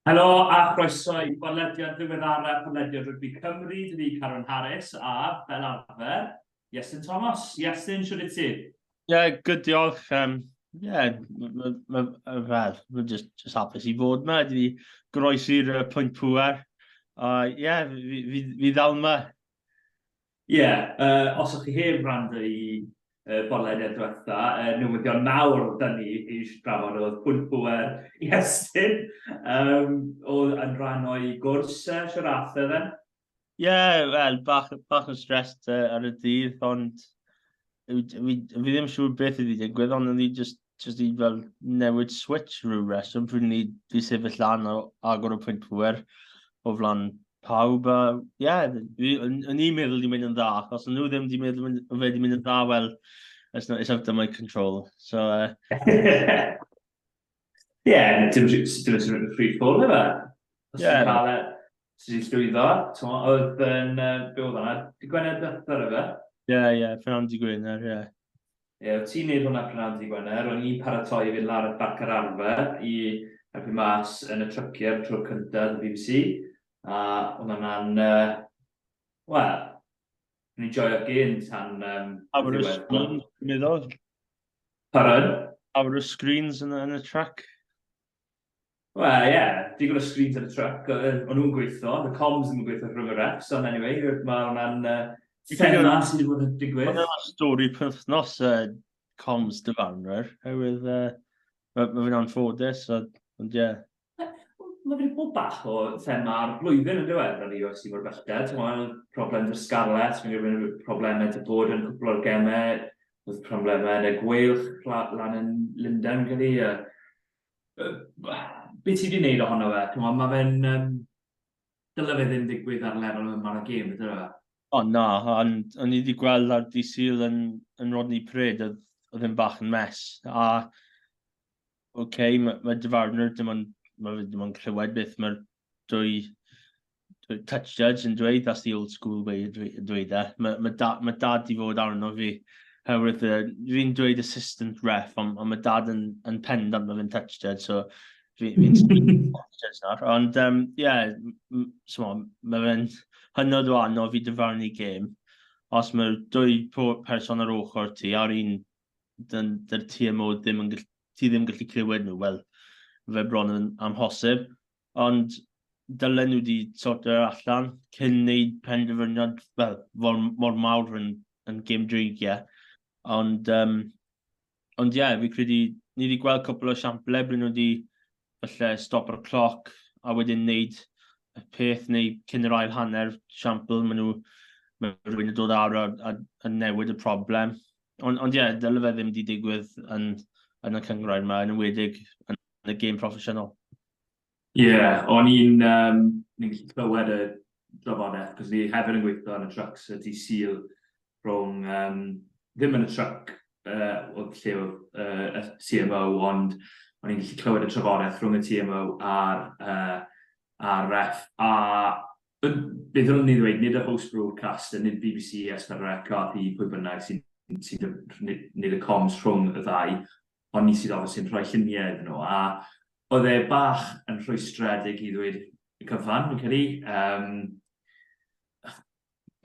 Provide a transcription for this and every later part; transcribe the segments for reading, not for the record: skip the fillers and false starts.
Helo a chroeso i bodlediad ddiweddara podlediad Rygbi Cymru. Dwi fi Caron Harris a, fel arfer, Iestyn Thomas. Iestyn, siwr i ti? Ie, yeah, good diolch. Yeah, fel, mae'n just hapus i fod yma. Dwi wedi groesi'r pwynt pŵer. Ie, yeah, fi ddal yma. Ie, yeah, os ydych chi heb wrando i bodlediad diwetha, newyddion mawr da ni i drafod oedd pwynt pŵer Iestyn, oedd yn rhan o'i gwrs siarad e then. Ie, yeah, wel, bach yn stressed ar y dydd, ond fi ddim siŵr beth ydi digwydd, ond o'n i just i fel newid switch rhyw reswm pryd ni di sefyll lan o agor y pwynt pŵer o flaen pawb. A ie, yeah, o'n i'n meddwl di mynd yn dda, achos o'n nhw ddim di meddwl fe di mynd yn dda, well, it's, not, it's out of my control. So, Ie, dim dim free fall, efe? Os ti'n cael e, ti'n llwyddo, oedd yn, be oedd hwnna, di Gwener diwethaf, efe? Ie, ie, prynhawn di Gwener, ie. Ie, oedd ti'n neud hwnna prynhawn di Gwener, o'n i'n paratoi i fynd lawr at Barc yr Arfer i helpu mas yn y tryciau tro cyntaf y BBC, a oedd hwnna'n, wel, o'n i'n joio'r gêm tan Awr y screen, meddwl. Pardon? Awr y screens yn y truck. Wel, ie, yeah, digon o screens yn y truck, o'n nhw'n gweithio, the comms ddim yn gweithio rhwng y refs, ond anyway, mae hwnna'n thema sydd wedi bod yn digwydd. Mae'n stori penwthnos comms dyfarnwyr, oherwydd mae fe'n anffodus, ond ie. Yeah. Mae wedi bod bach o thema ar blwyddyn yn ddiwedd ar UFC mor belled. Ti'n problem dy Scarlett, fi'n gwybod problemau dy bod yn cwpl o'r gemau, oedd problemau yn y Gweilch lan yn Lundain, fi'n credu. Be ti wedi gwneud ohono fe? Ti'n mae fe'n... Dyle fe ddim digwydd ar lefel yma o'r gêm, ydw e? O na, ond o'n i wedi gweld ar dydd Sul yn Rodney Parade, oedd yn bach yn mess. A oce, okay, mae dyfarnwr dim ond, mae fe dim ond clywed beth mae'r dwy touch judge yn dweud, that's the old school way o dweud e. Mae dad di fod arno fi, herwydd fi'n dweud assistant ref, ond mae dad yn pendant mae fe'n touch judge, so fi'n touch judge nawr. Ond, yeah, so, mae fe'n hynod o anodd fi dyfarnu gêm. Os mae'r dwy person ar ochr ti, a'r un dy'r TMO ddim yn gallu, ti ddim yn gallu clywed nhw, wel, fe bron yn amhosib. Ond dylen nhw wedi sortio allan cyn wneud penderfyniad fel, mor mawr yn gêm dreigiau. Ond ie, yeah, fi credu ni wedi gweld cwpl o esiamplau ble nhw wedi falle stop o'r cloc a wedyn wneud y peth neu cyn yr ail hanner siampl, maen nhw, mae rhywun yn dod ar a newid y problem. Ond ie, yeah, dyle fe ddim wedi digwydd yn y cynghrair yma, yn enwedig yn y gêm proffesiynol. Ie, yeah, o'n i'n um, ni'n gallu clywed y drafodaeth, cos ni hefyd yn gweithio yn y trucks y dydd Sul rhwng, ddim yn y truck oedd lle oedd y TMO, ond o'n i'n gallu clywed y trafodaeth rhwng y TMO a'r ref, a beth o'n i'n ddweud, nid y host broadcaster, nid BBC, S4C, RP, pwy bynnag sy'n nid y comms rhwng y ddau, ond ni sydd obviously yn rhoi lluniau iddyn nhw. A oedd e bach yn rhwystredig i ddweud y cyfan, fi'n credu.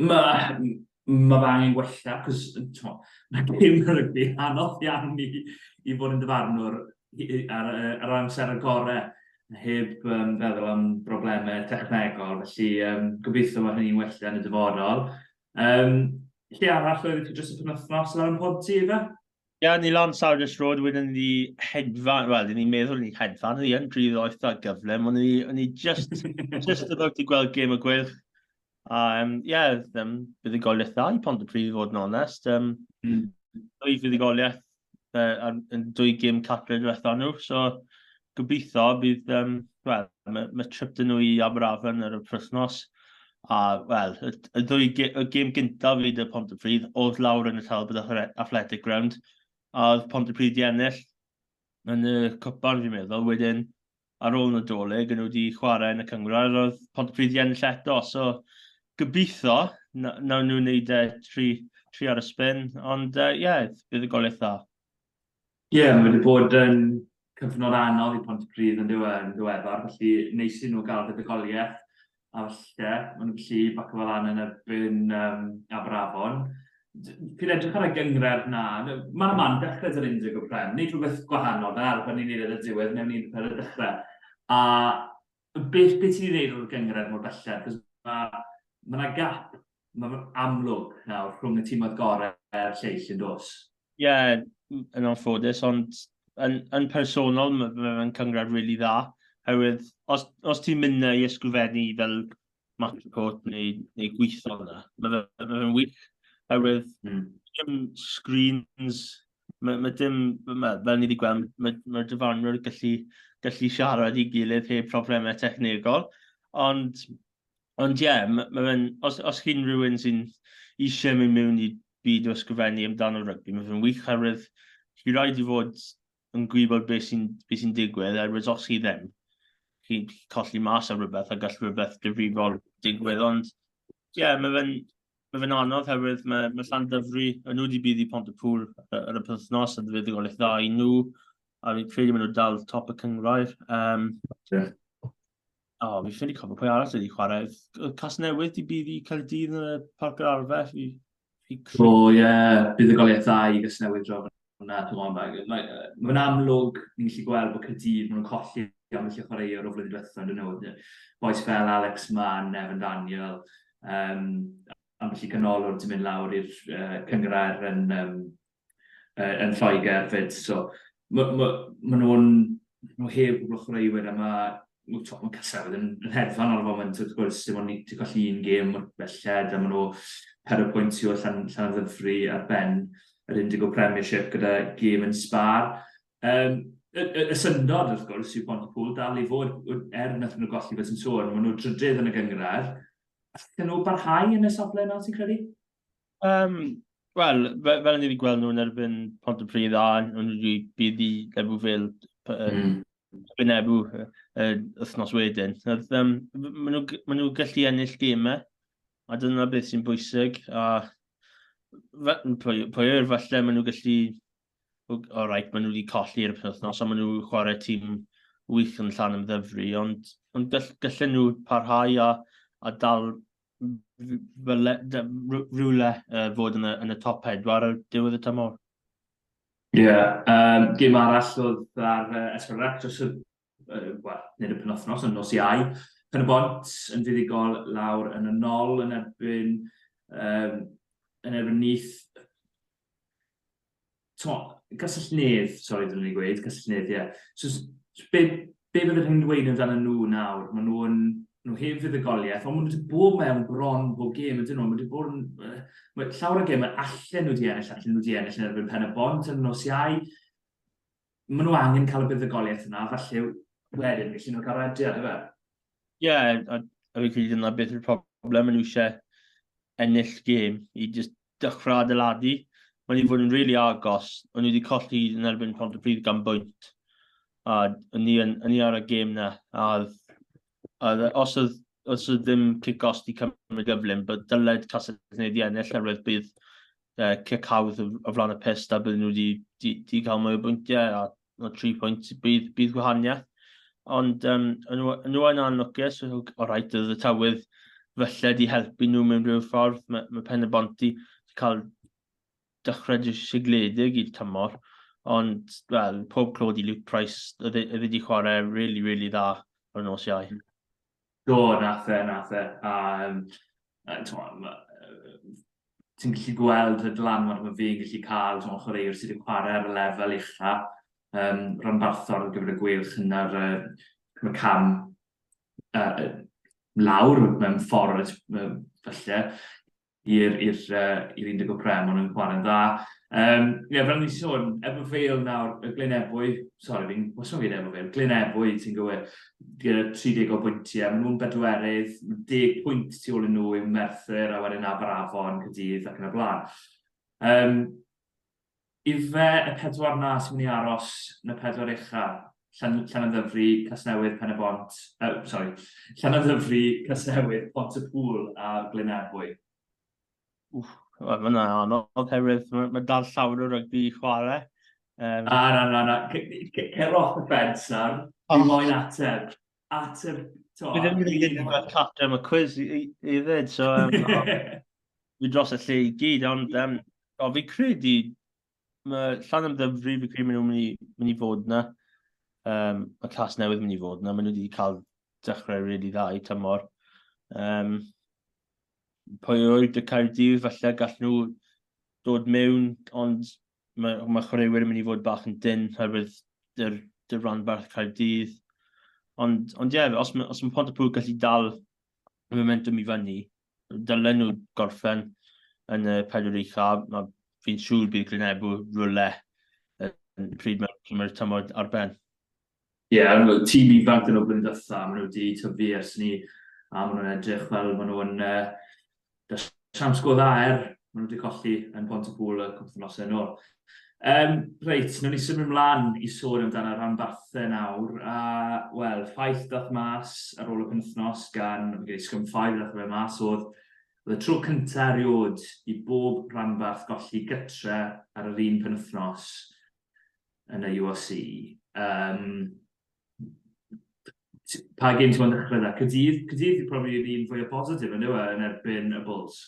Mae fe angen gwella, cos mae gêm rygbi anodd iawn i fod yn dyfarnwr ar amser y gorau, heb feddwl am broblemau technegol, felly gobeithio mae hynny'n wella yn y dyfodol. Lle arall oedd ti dros y penwythnos lan yn Ponty, ife? Ie, yeah, ni lan Sardis Road, wedyn ni hedfan, wel, ni'n meddwl ni hedfan, ni yn rhy eitha gyflym, ond ni just about i gweld gêm y Gweilch. A, yeah, buddugoliaeth dda i Pontypridd i fod yn onest. Dwy fuddugoliaeth yn dwy gêm cartre diwetha nhw, so gobeithio bydd, wel, mae trip dyn nhw i Aberafan ar y penwythnos. A, wel, y gêm gyntaf i dy Pontypridd oedd lawr yn y Talbot Athletic Ground, a oedd Pontypridd di ennill yn y cwpan, fi'n meddwl. Wedyn, ar ôl Nadolig, yn nhw wedi chwarae yn y cynghrair, oedd Pontypridd di ennill eto. So, gobeithio, nawn nhw wneud e tri ar y spin, ond ie, yeah, buddugoliaeth dda. Ie, yeah, mae wedi bod yn Cyfnod anodd i Pontypridd yn diwe, yn ddiweddar, felly neis i nhw gael fuddugoliaeth, a falle maen nhw'n gallu baco fe lan yn erbyn Aberafon. Fi'n edrych ar y gynghrair 'na, man a man, dechrau 'da'r Indigo Prem, wneud rhywbeth gwahanol, fel arfer ni'n neud ar y diwedd, wnawn ni ar y dechrau. A beth, beth ti'n ei ddeud o'r gynghrair mor belled? Cos mae ma 'na gap mae'n amlwg nawr rhwng y timoedd gorau a'r lleill yn dos. Ie, yeah, yn anffodus, ond yn, yn personol mae fe'n cynghrair really dda. Herwydd, os, os ti'n mynd i ysgrifennu fel match report neu, neu gweithio yna, mae fe'n ma fe wych. Herwydd, dim screens, mae, mae dim, mae, fel ni wedi gweld, mae'r mae dyfarnwyr gallu, gallu siarad i gilydd heb problemau technegol, ond Ond ie, yeah, mae ma fe'n, os, os chi'n rhywun sy'n eisiau mynd mewn i byd o ysgrifennu amdano rygbi, mae fe'n wych oherwydd chi rhaid i fod yn gwybod beth sy'n be sy digwydd, oherwydd os chi ddim, chi'n colli mas ar rhywbeth a gall rhywbeth difrifol digwydd. Ond ie, yeah, mae fe'n mae fe'n anodd oherwydd mae, mae Llandyfri, nhw wedi bydd i Pontypool ar y penwythnos a fuddugoliaeth dda i nhw, a fi'n credu maen nhw dal top y cynghrair. Um, yeah. O, oh, fi ffili cofio pwy arall wedi chwarae. Oedd Casnewydd di bydd i Caerdydd yn y Parc yr Arfe? Fi, fi O, oh, ie, yeah. Buddugoliaeth dda i Gasnewydd draw fyna. Mae'n ma, ma amlwg, ni'n gallu gweld bod Caerdydd, maen nhw'n colli ambell i chwaraewr o flwyddyn diwethaf, dyn nhw. Bois fel Alex Mann, Evan Daniel, um, ambell i ganolwr di mynd lawr i'r cynghrair yn, um, yn Lloegr 'fyd. So ma' ma' ma' nhw'n nhw heb gwbl o chwaraewyr a ma' ma' Casnewydd yn, yn hedfan ar y foment wrth gwrs, dim ond wedi colli un gêm mor belled a maen nhw pedwar pwynt tu ôl Llan, Llanymddyfri ar ben yr Indigo Premiership gyda gêm yn sbar. Um, y, y, y syndod wrth gwrs yw Pontypool dal i fod, er nath nhw golli fel ti'n sôn, maen nhw drydydd yn y gynghrair. Allan nhw barhau yn y safle yna, ti'n credu? Um, Wel, fel, fel ni wedi gweld nhw yn erbyn Pontypridd a nhw wedi bydd i Lebw Vale erbyn Ebw wythnos wedyn. Oedd, um, maen nhw, maen nhw gallu ennill gemau, a dyna beth sy'n bwysig. A pwy, pwy yw'r falle maen nhw gallu... O right, maen nhw wedi colli ar y penwythnos, a maen nhw chwarae tîm wych yn llan ymddyfru, ond, ond gall, gallen nhw parhau a, a dal fel rhywle fod yn y, yn y top pedwar ar diwedd y tymor. Ie, yeah, um, gêm arall oedd ar S4C dros y, well, nid y penwythnos, ond nos Iau. Pen y Bont yn fuddugol lawr yn y nol yn erbyn, um, yn erbyn Neath. T'mo', Castell Nedd, sori dylwn i gweud, Castell Nedd, ie. So, be, be fydde chi'n dweud amdano nhw nawr? Maen nhw'n nhw heb fuddugoliaeth, ond maen nhw wedi bod mewn bron bob gêm, ydyn nhw? Maen nhw wedi bod yn... Mae llawer o gemau allan nhw wedi ennill, allan nhw wedi ennill yn erbyn Pen y Bont yn nos Iau. Maen nhw angen cael y buddugoliaeth yna, falle wedyn felly nhw'n cael rediad, ife? Ie, yeah, a, a fi'n credu dyna beth yw'r problem, maen nhw eisiau ennill gêm i just dechrau adeiladu. Mae'n i fod yn rili really agos. O'n i wedi colli yn erbyn Pontypridd gan bwynt. A o'n i, yn, o'n i ar y gêm na. A, a os oedd, os oedd ddim cic-os di cymryd gyflym, but dyled Castell Nedd i ennill oherwydd bydd cic hawdd o flaen y pyst a bydden nhw wedi di, di cael mwy o bwyntiau a no, 3 pwynt bydd, bydd gwahaniaeth. Ond um, yn nhw, nhw yn anlwcus, o rhaid oedd y tywydd falle di helpu nhw mewn rhyw ffordd. Mae, mae Pen y Bont di cael dechrau sigledig i'r tymor. Ond, wel, pob clod i Luke Price, oedd e, e wedi chwarae really, really dda ar nos Iau. Do, nath e, nath e. A, um, ti'n gallu gweld y dylanwad mae fe'n gallu cael, ti'n chwaraewr sydd wedi chwarae ar y lefel ucha, um, rhanbarthol ar gyfer y Gweilch yn ar uh, cam uh, lawr mewn ffordd, falle, i'r i'r uh, i'r 10 Prem, ond yn chwarae'n dda. Um, ie, fel ni'n sôn, Ebbw Vale nawr, y Glyn Ebwy, sori, fi'n wastad yn gweud Ebbw Vale, Glyn Ebwy, ti'n gywir, gyda 30 o bwyntiau, maen nhw'n bedwerydd, 10 pwynt tu ôl i nhw yw Merthyr, a wedyn Aberafon, Caerdydd ac yn y blaen. Um, ife y pedwar na sy'n mynd i aros yn y pedwar ucha, Llan, Llanymddyfri, Casnewydd, Pen-y-bont, sorry, Llanymddyfri, Casnewydd, Pont-y-pŵl a Glyn Ebwy. Wff, mae hwnna'n anodd oherwydd mae, mae dal llawer o rygbi i chwarae. Na, na, na, na. Cer off the fence nawr. Fi moyn ateb. Ateb. Fi ddim yn mynd i ddweud cartre am y quiz i ddweud, so fi dros y lle i gyd, ond o, fi credu, mae Llanymddyfri, fi credu maen nhw'n mynd i fod yna. Mae Casnewydd mynd i fod yna, maen nhw wedi cael dechrau really dda i tymor. Pwy oed y Caerdydd, falle gall nhw dod mewn, ond mae chwaraewyr yn mynd i fod bach yn dynn oherwydd dy'r dy ranbarth Caerdydd. Ond ie, yeah, os mae Pontypool gallu dal y momentum i fyny, dylen nhw gorffen yn y pedwar ucha. Mae fi'n siŵr bydd Glynebw rhywle yn pryd mae'r mae tymor ar ben. Ie, yeah, tîm ifanc dyn nhw blwyddyn diwetha, maen nhw wedi tyfu ers ni, a maen nhw'n edrych fel maen nhw'n siawns go dda er maen nhw wedi colli yn Pontypool y cwpl wythnosau yn ôl. Reit, wnawn ni symud ymlaen i sôn amdano rhanbarthau nawr. A, wel, ffaith dath mas ar ôl y penwythnos gan, fi'n credu Scrum 5 dath fe mas, oedd y tro cyntaf erioed i bob rhanbarth golli gytre ar yr un penwythnos yn y URC. Pa gêm ti'n moyn dechrau da? Caerdydd? Caerdydd yw probably yr un fwyaf positif yn yw e, yn erbyn y Bulls.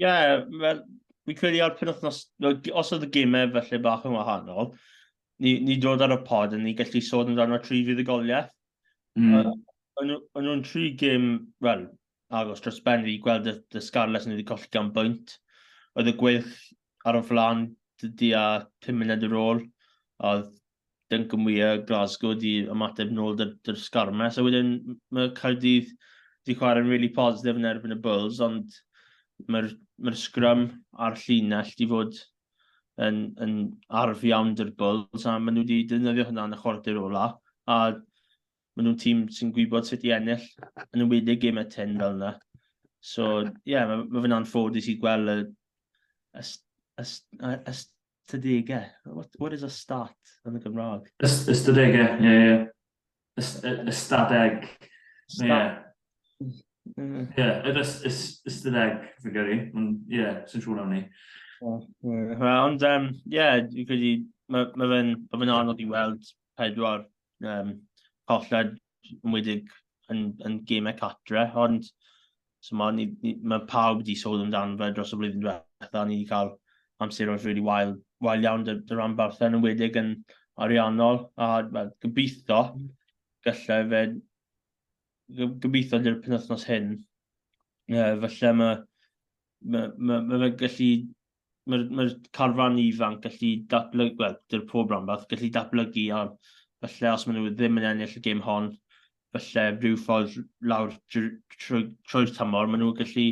Ie, yeah, well, fi'n credu ar penwythnos, os oedd y gemau felly bach yn wahanol, ni dod ar y pod a ni gallu sôn amdano tri fuddugoliaeth. O'n nhw'n tri gêm, wel, agos dros ben fi gweld y Scarlets yn wedi colli gan bwynt. Oedd y Gweilch ar y flaen di a 5 munud ar ôl. Oedd Duncan Weir, Glasgow di ymateb nôl dy'r sgarmes. A wedyn mae Caerdydd di chwarae'n really positif yn erbyn y Bulls, ond mae'r mae scrum a'r llinell di fod yn arf iawn dy'r Bulls, a maen nhw wedi defnyddio hynna yn y chwarter ola. A maen nhw'n tîm sy'n gwybod sut i ennill, yn enwedig gemau tynn fel yna. So, ie, yeah, mae fe'n anffodus i gweld y ystadegau. What is a stat yn y Gymraeg? Ystadegau, ie, ie. Ystadeg. Ie. Ie, yr ystadeg, fi'n credu. Ie, sy'n siŵr am ni. Ond, ie, fi'n credu, mae fe'n ma fe anodd i weld pedwar colled enwedig yn gemau catre, ond so mae pawb wedi sôn amdano fe dros y blwyddyn diwetha, ni wedi cael amseroedd really wael iawn dy ranbarthau, yn enwedig yn ariannol, a well, gobeithio gallai fe, gobeithio dy'r penwythnos hyn, falle mae fe gallu mae'r mae carfan ifanc gallu datblygu, wel, dy'r pob rhanbarth, gallu datblygu a falle os maen nhw ddim yn ennill y gêm hon, falle rhyw ffordd lawr trwy'r tymor, maen nhw'n gallu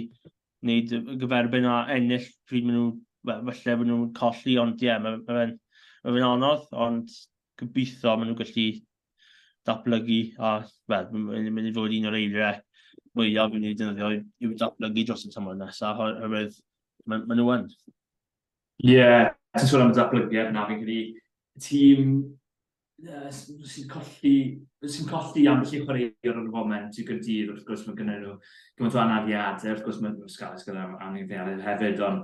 gwneud y gyferbyn a ennill pryd maen nhw, wel, falle maen nhw'n colli, ond ie, yeah, mae ma fe'n ma fe anodd, ond gobeithio maen nhw'n gallu datblygu a, wel, mae'n mynd i fod un o'r eiriau mwyaf fi'n ei defnyddio i'w datblygu dros y tymor nesaf, oherwydd maen nhw yn. Ie, yeah, ti'n sôn am y datblygiad na, fi'n credu tîm sy'n colli ambell i chwaraewr ar y foment i Gaerdydd, wrth gwrs mae gynnyn nhw gymaint o anafiadau, wrth gwrs mae Scarlets gyda anafiadau hefyd, ond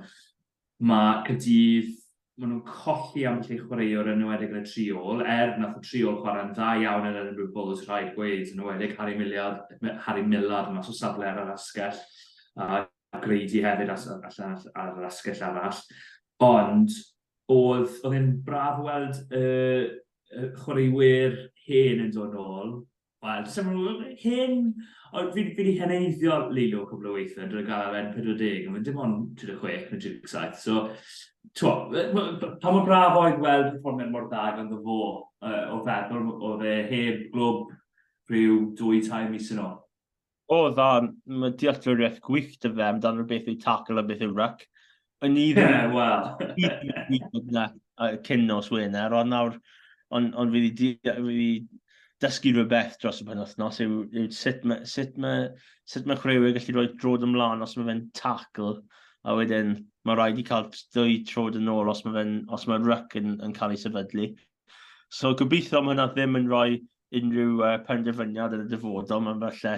mae Caerdydd, maen nhw'n colli ambell i chwaraewr yn enwedig yn y tri ôl, er nath y tri ôl chwarae'n dda iawn yn erbyn Bulls, rhaid gweud, yn enwedig Harry Millard, Harry Millard mas o safle ar yr asgell, a Grady hefyd allan ar yr asgell arall. Ond oedd e'n braf weld y chwaraewyr hen yn dod nôl. Wel, jyst yn hen, ond fi wedi heneiddio Lilo cwbl o weithiau, dwi'n gael fe'n 40, ond dim ond 36 neu 37. So, t'wo, pa mor braf oedd weld perfformiad mor dda ganddo fo, o feddwl oedd e heb glwb rhyw 2-3 mis yn ôl. O, dda, mae dealltwriaeth gwych dy fe amdano beth yw tackle a beth yw ruck. O'n i ddim Ie, wel. yn gwybod na cyn nos Wener, ond nawr, ond fi wedi dysgu rhywbeth dros y penwythnos yw sut mae chwaraewyr gallu rhoi droed ymlaen os mae fe'n tackle, a wedyn mae rhaid i cael dwy troed yn ôl os mae ruck yn cael ei sefydlu. So gobeithio mae hwnna ddim yn rhoi unrhyw penderfyniad yn y dyfodol, mae'n falle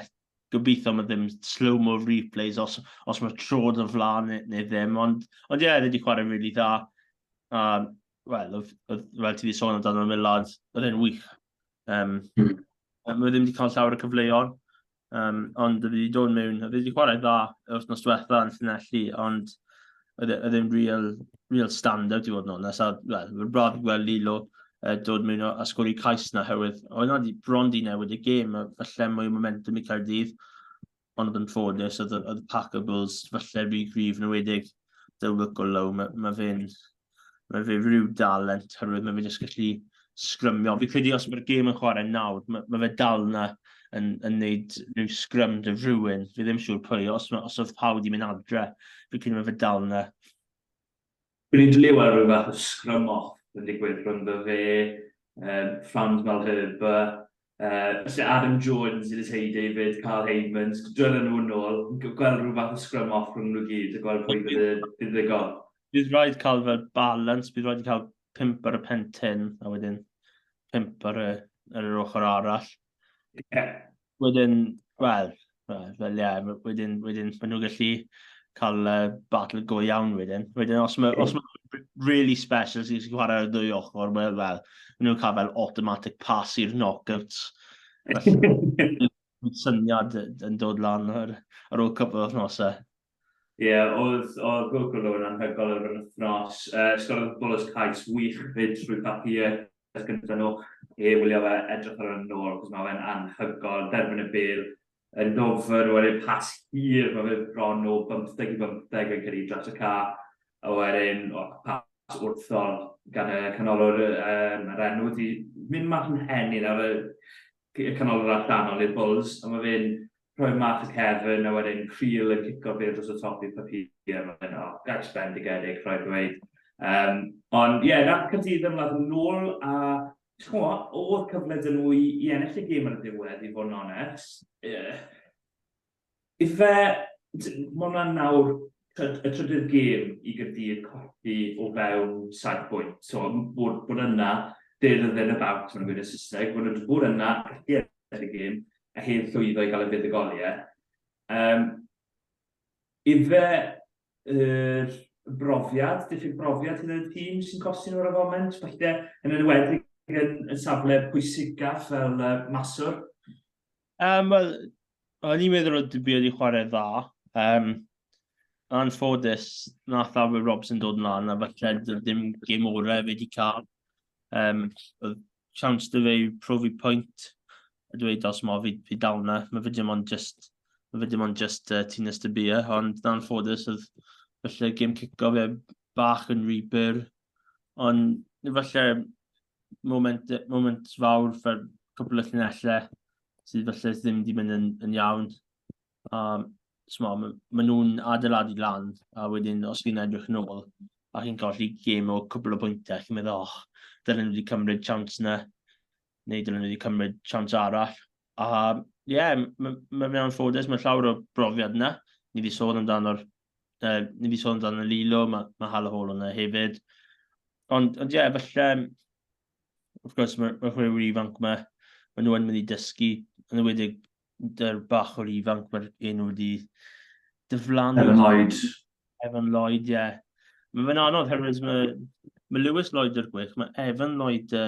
gobeithio mae ddim slow-mo replays os mae troed yn flaen neu ddim, ond ie, yeah, wedi chwarae really dda. A Wel, oedd, oedd, fel ti wedi sôn amdano Millard, oedd e'n wych. Um, Mae ddim wedi cael llawer o cyfleon, ond oedd wedi dod mewn, oedd wedi chwarae dda yr wythnos diwetha yn Llanelli, ond oedd e, oedd e'n real, real stand-out i fod yn onest. A, wel, mae'n braf i gweld Lilo dod mewn a sgori cais na, herwydd oedd yna bron di newid y gêm, a falle mwy o momentum i Caerdydd, ond oedd yn ffodus, oedd, oedd pack y Bulls falle rhy gryf yn ewedig dy Wilco Low, mae, mae fe'n mae fe rhyw dalent, herwydd mae fe jyst gallu sgrymio. Fi credu os mae'r gêm yn chwarae nawr, mae, mae fe dal na yn, yn neud rhyw sgrym dy rhywun, fi ddim siŵr pwy, os, os oedd pawb wedi mynd adre, fi credu mae fe dal na. Fi'n ni'n dwlu weld rhyw fath o scrum off yn digwydd rhyngddo fe, Frans Malherbe, uh, Adam Jones yn y David, Carl Heymans, dod nhw yn ôl, gweld rhyw fath o scrum off rhwng nhw gyd a gweld pwy bydd y buddugol. Bydd rhaid cael fel balance, bydd rhaid cael pump ar y pen tin, a wedyn pump ar, y, ar yr ochr arall. Yeah. Wedyn, wel, fel ie, yeah, wedyn, wedyn maen nhw'n gallu cael battle go iawn wedyn. Wedyn, os mae, os mae really special sy'n chwarae ar y ddwy ochr, wel, wel, maen nhw'n cael fel automatic pass i'r knockouts. Felly, syniad yn dod lan ar, ar ôl cwpl o wythnosau. Ie, yeah, oedd, oedd Wilco Lowen anhygoel ar yr wythnos. Sgorodd Bulls cais wych fyd trwy Papier gyda nhw. E, wylio fe edrych ar yn ôl, cos mae fe'n anhygoel, derbyn y bel, yn ddofn, wedyn pas hir, mae fe bron o 15 i 15 yn cyrraedd dros y ca, a wedyn o, pas wrthol gan y canolwr, um, yr enw wedi mynd mas yn hen i nawr, y canolwr allanol i'r Bulls, a mae fe'n rhoi mas y cefn, a wedyn Creel yn cico bel dros y top i'r papur, mae'n o, gais bendigedig, rhaid dweud. Um, ond ie, yeah, nath Caerdydd ymladd yn ôl, a chmo, oedd cyfle dyn nhw i, i ennill y gêm ar y diwedd, i fod yn onest. Yeah. Ife, mae hwnna'n nawr y trydydd gêm i Gaerdydd colli o fewn 7 bwynt. So, bod, bod yna, there and then about, mae'n gweud y Saesneg, bod nhw bod yna, gallu ennill y gêm, a heb llwyddo i gael y fuddugoliaeth. Um, ife yr brofiad, diffyg brofiad hyn yn y tîm sy'n costi nhw ar y foment, falle yn enwedig yn, yn safle pwysicaf fel maswr? Wel, o'n i'n meddwl oedd Dubia wedi chwarae dda. Um, anffodus, nath Albert Robson dod mlaen a falle ddim gêm orau fe wedi cael. Um, oedd chance dy fe i profi pwynt a dweud os mo fi, fi dal na. Mae fe dim ond just, mae fe dim ond just Tinus de Beer, ond na'n ffodus oedd falle gêm cico fe bach yn rhy byr. Ond falle moment, moment fawr fel cwpl o llinellau sydd falle ddim wedi mynd yn, yn iawn. A smo, ma, ma nhw'n adeiladu lan, a wedyn os chi'n edrych nôl, a chi'n colli gêm o cwpl o bwyntiau, chi'n meddwl, oh, dylen nhw wedi cymryd chance na, neu dylen nhw wedi cymryd chance arall. A ie, yeah, mae'n ma, ma anffodus, mae llawer o brofiad yna. Ni wedi sôn amdano'r ni wedi sôn amdano Lilo, mae, mae Halaholo yna hefyd. Ond, ond ie, yeah, falle, wrth gwrs, mae'r ma chwaraewyr ifanc yma, maen nhw yn mynd i dysgu, yn enwedig dy'r bach o'r ifanc, mae'r enw wedi diflannu. Evan Lloyd. Evan Lloyd, ie. Yeah. Mae fe'n anodd herwydd mae, mae Lewis Lloyd dy'r gwych, mae Evan Lloyd dy,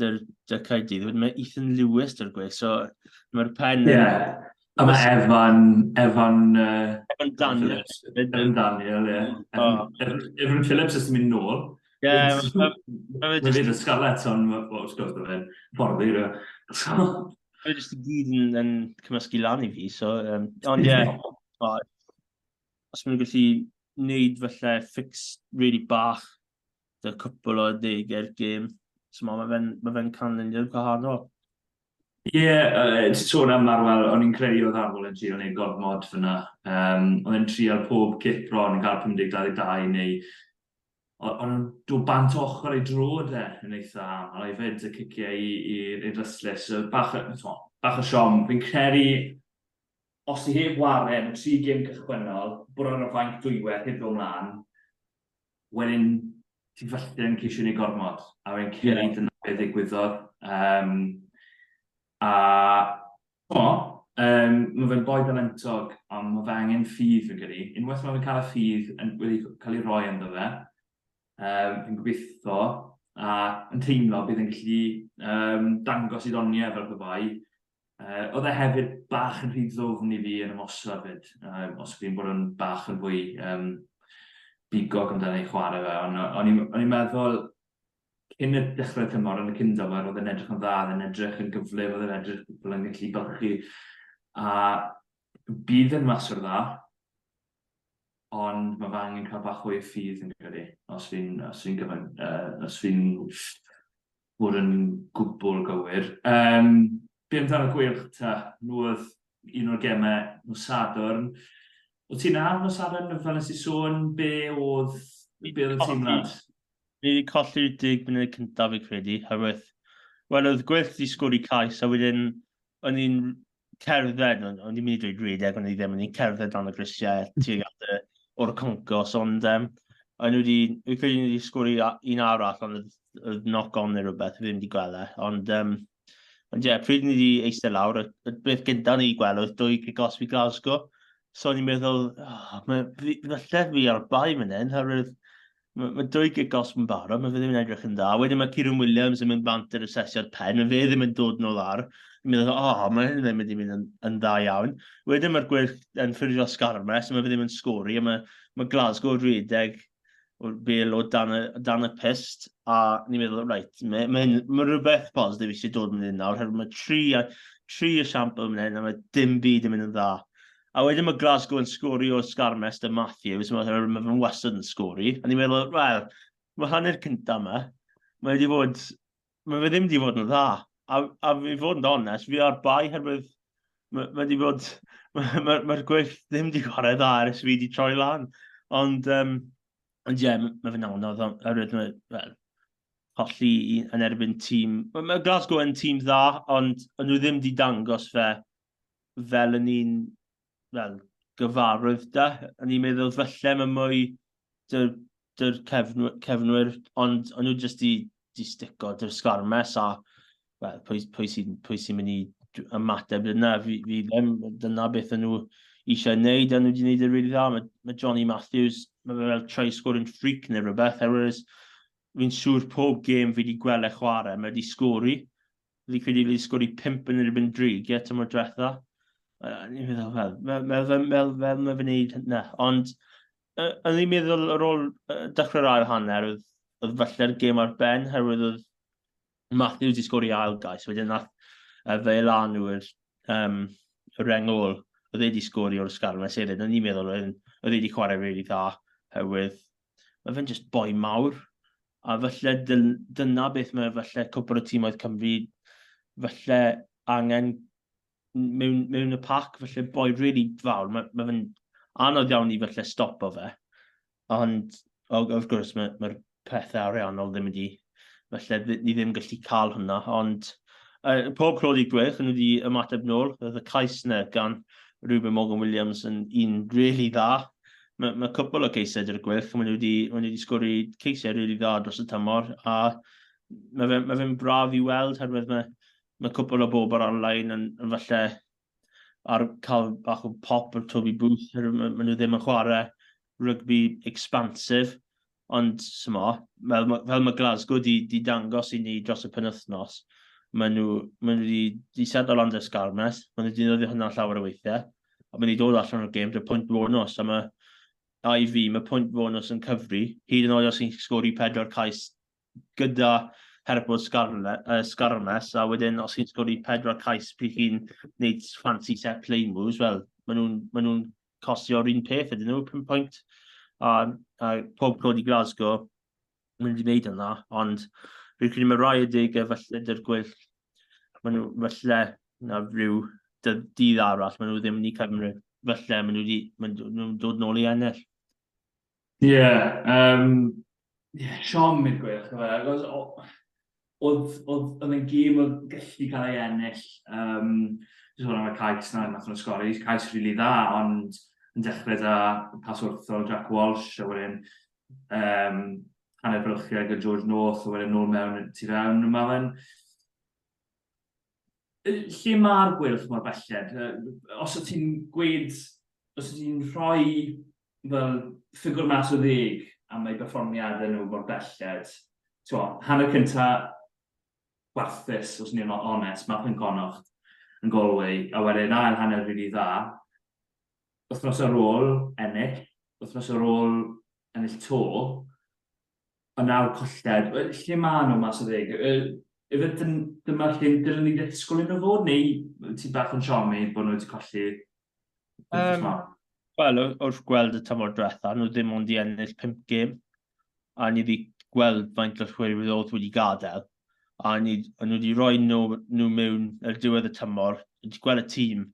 dy, dy Caerdydd, wedyn mae Ethan Lewis dy'r gwych, so mae'r pen... Ie, yeah. A mae Evan, Evan... Evan Daniel. Evan Daniel, ie. Oh. Evan, Evan Phillips ys mynd nôl. Ie, mae fe jyst... Scarlett, ond, wrth gwrs, mae fe'n fforddi, so... Mae jyst i gyd yn, yn cymysgu lan i fi, so... Um, ond ie, yeah, os maen nhw'n gallu wneud falle fix really bach dy cwpl o adegau'r gêm, so mae fe'n ma fe canlyniad gwahanol. Ie, yeah, ti'n sôn am Arwel, o'n i'n credu oedd Arwel yn trio wneud gormod fyna. Um, oedd e'n trial pob cic bron yn cael 50-22 neu O'n nhw'n dod bant ochr ei drod e yn eitha aml hefyd, y ciciau i'r Rystlys. So, bach, bach o siom. Fi'n credu, os ti heb ware yn y tri gêm cychwynnol, bod ar y fainc dwywaith heb ddod mlaen, wedyn ti falle yn ceisio neud gormod. A fi'n credu yeah. dyna beth ddigwyddodd. Um, a O, um, mae fe'n boi dalentog, ond mae fe angen ffydd fi'n credu. Unwaith mae fe'n cael y ffydd yn, wedi cael ei roi ynddo fe, Fi'n gobeithio a yn teimlo bydd e'n gallu dangos ei ddoniau fel pe bai. Oedd e hefyd bach yn rhy ddwfn i fi yn ymosod 'fyd, os fi'n bod yn bach yn fwy bigog amdano ei chwarae fe, ond o'n i'n meddwl cyn y dechrau'r tymor yn y cyn-dymor, oedd e'n edrych yn dda, oedd e'n edrych yn gyflym, oedd e'n edrych fel yn gallu bylchu, a bydd yn maswr dda, ond mae fe angen cael bach fwy o ffydd yn credu, os fi'n os fi'n gyfan, os fi'n bod yn gwbl gywir. Um, be amdano Gweilch ta? Nhw oedd un o'r gemau nos Sadwrn. O ti'n na nos Sadwrn, fel nes i sôn, be oedd, be oedd y teimlad? Ni wedi colli'r deg munud cyntaf fi credu, herwydd, wel oedd Gweilch wedi sgori cais a wedyn o'n i'n cerdded, o'n i'n mynd i dweud rhedeg, ond o'n i ddim, o'n i'n cerdded dan y grisiau tuag at y, o'r concos, ond o'n nhw wedi, fi'n credu nhw wedi sgori un arall, ond oedd knock on neu rhywbeth, fi ddim wedi gweld e, ond ond ie, yeah, pryd ni wedi eistedd lawr, y beth gyntaf ni wedi gweld oedd dwy gic osb i Glasgow, so o'n i'n meddwl, oh, mae, falle fi ar bai fan hyn, oherwydd mae dwy gic gosb yn barod, mae fe ddim yn edrych yn dda. Wedyn mae Kieran Williams yn mynd bant yr asesiad pen, mae fe ddim yn dod nôl ar. Yn meddwl, o, oh, mae hyn ddim wedi mynd yn dda iawn. Wedyn mae'r Gweilch yn ffurfio sgarmes, mae fe ddim yn sgori, a mae Glasgow rhedeg o'r bel o dan y, dan y pyst, a ni'n meddwl, reit, mae rhywbeth positif eisiau dod mynd yn nawr, herwydd mae tri esiampl yn mynd hyn, a mae dim byd yn mynd yn dda. A wedyn mae Glasgow yn sgori o'r sgarmes 'da Matthews, mae fe'n wastad yn sgori. A ni'n meddwl, wel, mae hanner cyntaf yma, mae wedi bod, mae fe ddim wedi bod yn dda. A fi fod yn onest, fi ar bai herwydd mae wedi bod, mae'r ma, ma Gweilch ddim wedi chwarae dda ers fi wedi troi lan. Ond, ond ie, yeah, mae fe'n anodd, oherwydd mae, well, colli yn erbyn tîm. Mae Glasgow yn tîm dda, ond ond nhw ddim wedi dangos fe fel yn un fel, gyfarwydd da. O'n i'n meddwl falle mae mwy dy'r dy cefnwyr, ond o'n nhw jyst di, di stico dy'r sgarmes a well, pwy sy'n pwy sy mynd i ymateb yna, fi ddim, dyna beth o'n nhw eisiau gwneud, a nhw wedi gwneud yn rili dda. Mae Johnny Matthews, mae fe fel try scoring freak neu rhywbeth, herwydd fi'n siŵr pob gêm fi wedi gweld e chwarae, mae wedi sgori. Fi'n credu fi wedi sgori 5 yn erbyn Dreigiau tymor diwetha. Ni'n meddwl, fel, fel, fel, fel, fel mae fe'n neud hynna. Ond, o'n i'n meddwl ar ôl dechrau'r ail hanner, oedd falle'r gêm ar ben, herwydd oedd Matthews wedi sgori ail gais, wedyn nath fe lan yw'r y reng ôl, oedd e wedi sgori o'r sgarmes hefyd. O'n i'n meddwl oedd e wedi chwarae really dda, herwydd mae fe'n just boi mawr. A falle dyna beth mae falle cwpl o tîmoedd Cymru falle angen mewn y pac, falle boi really fawr. Mae fe'n anodd iawn i falle stopo fe. Ond, wrth gwrs, mae'r mae pethau ariannol ddim wedi, falle ni ddim gallu cael hwnna. Ond pob clod i Gweilch, nhw wedi ymateb nôl. Oedd y cais yna gan Ruben Morgan Williams yn un really dda. Mae cwpl o ceisiau gyda'r Gweilch, maen nhw wedi, maen nhw wedi sgori ceisiau really dda dros y tymor, a mae fe'n mae fe braf i weld, herwydd mae cwpl o bobl ar-lein yn falle ar cael bach o pop o'r Toby Booth, herwydd maen nhw ddim yn chwarae rygbi expansive, ond smo, fel mae Glasgow di dangos i ni dros y penwythnos, maen nhw di setlo lan 'da sgarmes, maen nhw wedi defnyddio hwnna llawer o weithiau, a maen nhw wedi dod allan o'r gêm 'da pwynt bonus, a mae, a i fi, mae pwynt bonus yn cyfri, hyd yn oed os chi'n sgori pedwar cais gyda help o sgarmes, a wedyn os chi'n sgori pedwar cais pryd chi'n gwneud fancy set play moves, wel, maen nhw costio'r un peth ydyn nhw, 5 pwynt. A pob clod i Glasgow, maen nhw wedi gwneud yna, ond fi'n credu mae rai adegau falle dy'r Gweilch, maen nhw falle na rhyw dydd arall, maen nhw ddim yn ei cymryd. Falle maen nhw wedi, maen nhw'n dod nôl i ennill. Ie, yeah, yeah, siom i'r Gweilch, achos oedd e'n gêm oedd gallu cael ei ennill. Jyst am y cais na, nath nhw'n sgori, cais rili really dda, ond yn dechrau da pas wrthol Jack Walsh, a wedyn hanner bylchiau gyda George North, a wedyn nôl mewn tu fewn. Mae fe'n... Lle mae'r Gweilch mor belled? Os wyt ti'n gweud, os wyt ti'n rhoi fel ffigwr mas o 10, am eu berfformiadau nhw mor belled. T'mo, hanner cynta gwarthus, os ni'n onest, Malcolm Connaught yn Galway, a wedyn ail hanner rili dda. Wythnos ar ôl, ennill. Wythnos ar ôl, ennill 'to. Ond nawr colled. Lle maen nhw mas o ddeg? Ife dyma lle dylen ni ddisgwyl iddyn nhw fod, neu ti bach yn siomi bod nhw wedi colli? Wel, wrth gweld y tymor diwetha, nhw ddim ond i ennill 5 gêm, a ni wedi gweld faint o'r chwaraewyr oedd wedi gadael, a ni, a nhw wedi rhoi nhw, nhw mewn ar diwedd y tymor, wedi gweld y tîm,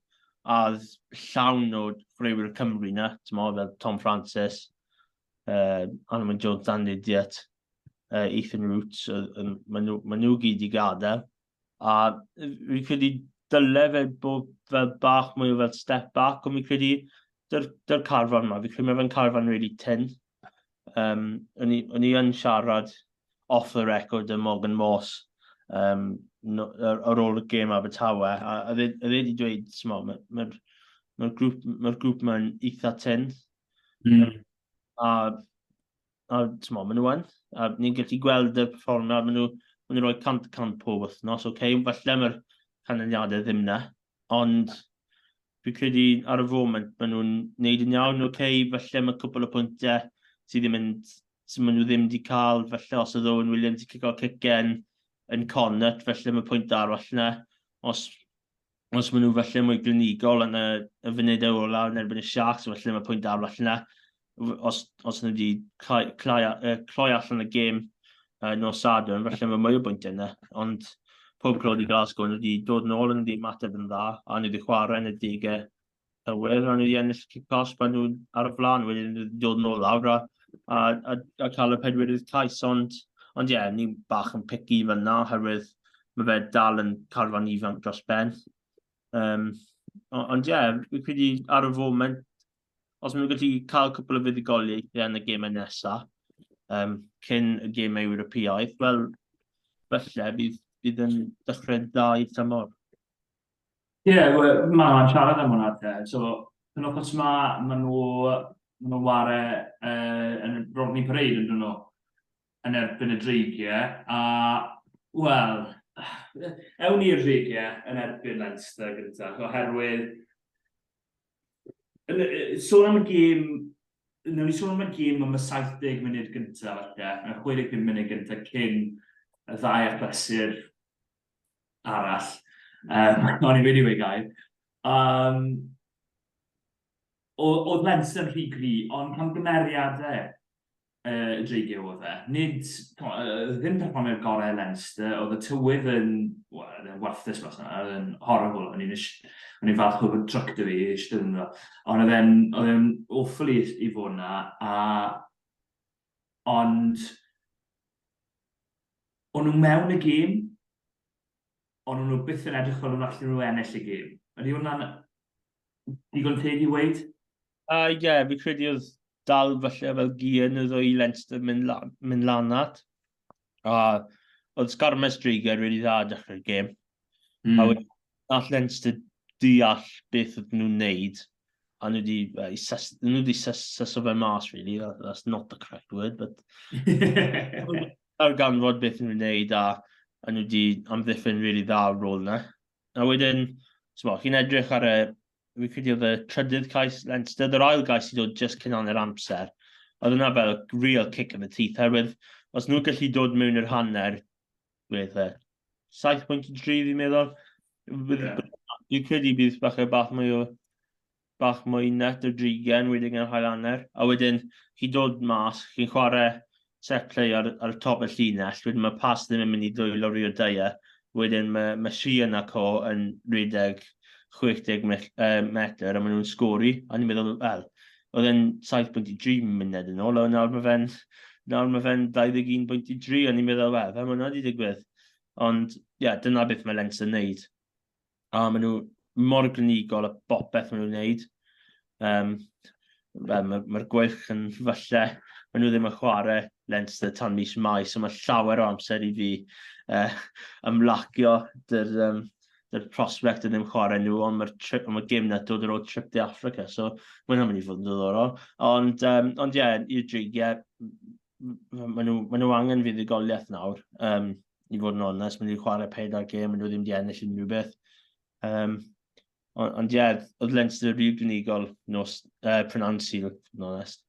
a oedd llawn o chwaraewyr Cymru na, ti'n mo, fel Tom Francis, Anwen Jones, Dan Idiot, Ethan Roots, maen nhw, ma nhw gyd i gadael. A fi'n credu dyle fe bod fel bach mwy o fel step back, ond fi'n credu dy'r, dy'r carfan yma, fi'n credu mae fe'n carfan really tyn. Um, o'n, i, o'n i yn siarad off the record yn Morgan Morse um, no, ar, ar ôl y gêm Abertawe, a oedd e, e wedi dweud, mae'r ma, ma, ma grŵp, ma grŵp ma'n eitha tyn. A, a t'mo, maen nhw yn. A ni'n gallu gweld y perfformiad, maen nhw, maen nhw'n rhoi 100% pob wythnos, oce, okay, falle mae'r canlyniadau ddim na, ond fi'n credu ar y foment maen nhw'n neud yn iawn, oce, okay, falle mae cwpl o pwyntiau sydd ddim yn, sydd maen nhw ddim wedi cael, falle os oedd Owen Williams wedi cico cicen yn Connacht, falle mae pwynt arall yna, os os maen nhw falle mwy glinigol yn y, y funudau ola yn erbyn y Sharks, falle mae pwynt arall yna. Os, os nhw wedi cloi, cloi, cloi allan y gêm nos Sadwrn, falle mae mwy o bwyntiau yna. Ond pob clod i Glasgow, nhw wedi dod yn ôl, nhw wedi ymateb yn dda, a nhw wedi chwarae yn y degau cywir, a nhw wedi ennill cic cosb, a nhw ar y flaen, wedyn nhw wedi dod yn ôl lawr a, a, a, a cael y pedwerydd cais, ond ond ie, yeah, ni bach yn picky fel yna, oherwydd mae fe dal yn carfan ifanc dros ben. Um, ond ie, yeah, fi'n credu ar y foment, os maen nhw'n gallu cael cwpl o fuddugoliaethau yn y gemau nesaf, um, cyn y gemau Ewropeaidd, wel, falle bydd, bydd yn dechrau dda i'r tymor. Ie, yeah, well, mae'n siarad am hwnna te. So, penwythnos yma, maen nhw, maen nhw'n ware yn Rodney Parade yn dyn nhw, yn erbyn y Dreigiau, a, wel, ewn ni'r Dreigiau yn erbyn Leinster gyntaf, oherwydd, yn, sôn am y gêm, wnawn ni sôn am y gêm am y 70 munud gyntaf, falle, y 65 munud gyntaf cyn y ddau achlysur arall. Um, o'n i'n mynd i weud gair. Um, oedd Leinster yn rhy gry, ond camgymeriadau y Dreigiau oedd e. Nid, ddim perfformiad gorau Leinster, oedd y tywydd yn, well, yn warthus mas yna, oedd yn horrible, o'n i'n o'n i'n falch o fod truck dy fi eistedd ynddo. Ond oedd e'n oedd e'n awful i, i fod yna, a ond O'n nhw mewn y gêm, ond o'n nhw byth yn edrych fel o'n allan nhw ennill y gêm. Ydy hwnna'n digon teg i weud? Ie, yeah, fi credu oedd dal falle fel gear yn y ddwy Leinster mynd, la, mynd lan at. A oedd Sgarmes Dreigiau really dda dechrau'r gêm. A wedyn nath Leinster deall beth oedd nhw'n neud, a nhw wedi, well, sus, nhw wedi sus, suso fe mas, really. That, that's not the correct word, but... darganfod beth nhw'n neud a, a nhw wedi amddiffyn really dda o'r rôl yna. A wedyn, so, chi'n edrych ar y, fi credu oedd y trydydd cais Leinster, yr ail gais i ddod just cyn hanner amser. Oedd yna fel real kick in the teeth, herwydd os nhw'n gallu dod mewn i'r hanner, beth e, 7.3 fi'n meddwl. Yeah. Dwi'n credu bydd bach o bach mwy o bach mwy net o drigen wedyn gan hael hanner. A wedyn chi dod mas, chi'n chwarae set play ar, ar top y llinell, wedyn mae pas ddim yn mynd i ddwylo Rio Dyer, wedyn mae, mae Sheehan a co yn rhedeg 60 metr a maen nhw'n sgori, a ni'n meddwl, wel, oedd e'n 7.3 munud yn ôl, a nawr mae fe'n nawr mae fe'n 21.3, a ni'n meddwl, wel, fel mae hwnna wedi digwydd. Ond, ie, yeah, dyna beth mae Leinster yn neud. A maen nhw mor glinigol a bopeth maen nhw'n neud. Um, wel, mae'r mae gweilch yn falle, maen nhw ddim yn chwarae Leinster tan mis Mai, so mae llawer o amser i fi ymlacio dy'r um, Dy'r prospect yn ddim chwarae nhw, ond mae'r trip, ond mae gêm na dod ar ôl trip de Africa, so mae'n mynd i fod yn ddiddorol. Ond, um, ond ie, yeah, i'r dreigiau, maen nhw, ma nhw angen fuddugoliaeth nawr, um, i fod yn onest. Maen nhw wedi chwarae pedair gêm, maen nhw ddim wedi ennill unrhyw beth. Um, ond, ond ie, yeah, oedd Leinster rhy glinigol nos, prynhawn Sul, yn onest.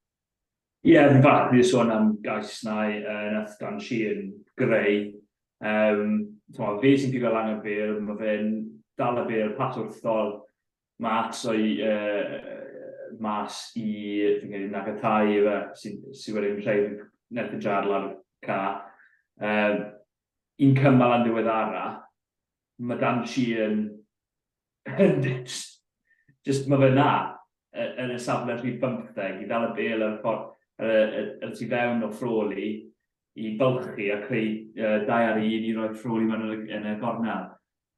Ie, yeah, fi'n falch fi sôn am gais na nath Dan Sheehan greu. Um, fe sy'n pigo lan y bêl, mae fe'n dal y bêl pat wrthol mas o'i uh, mas i, fi'n credu, Nagatai efe, sy'n sy wedi creu Nathan Jarl ar y ca. Um, un cymal yn ddiweddara, mae Dan Sheehan yn just, just mae fe na yn y safle rhif 15 i ddal y bêl ar y ffordd ar y, ar, ar y tu fewn o Frawley i bylchu a creu 2 ar 1 i roi Frawley mewn yn y, yn y gornel.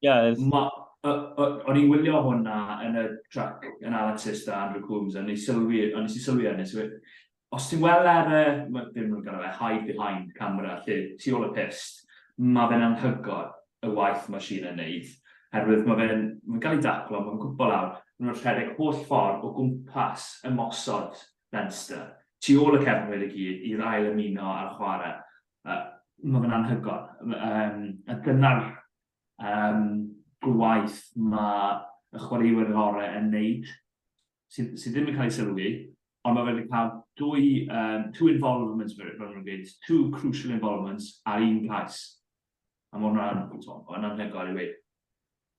Yeah. Ma, o'n i'n wylio hwnna yn y track analysis da Andrew Coombs, a nes sylwi, a nes i sylwi arni, so, os ti'n weld ar y, ma' be maen nhw'n galw fe, hide behind camera, lle tu ôl y pyst, mae fe'n anhygoel y waith mae Sheehan yn neud, herwydd mae fe'n mae'n cael ei daclo, mae'n cwmpo lawr, maen nhw'n rhedeg holl ffordd o gwmpas ymosod Leinster, tu ôl y cefnwyr i gyd, i'r ail ymuno a'r chwarae. Uh, mae fe'n anhygoel. Um, a dyna'r um, gwaith mae y chwaraewyr gorau yn neud, sydd, sydd ddim yn cael ei sylwi, ond mae fe wedi cael dwy, um, two involvements, fel nhw'n gweud, two crucial involvements ar un cais. A mae hwnna'n, hwnna'n anhygoel i weud.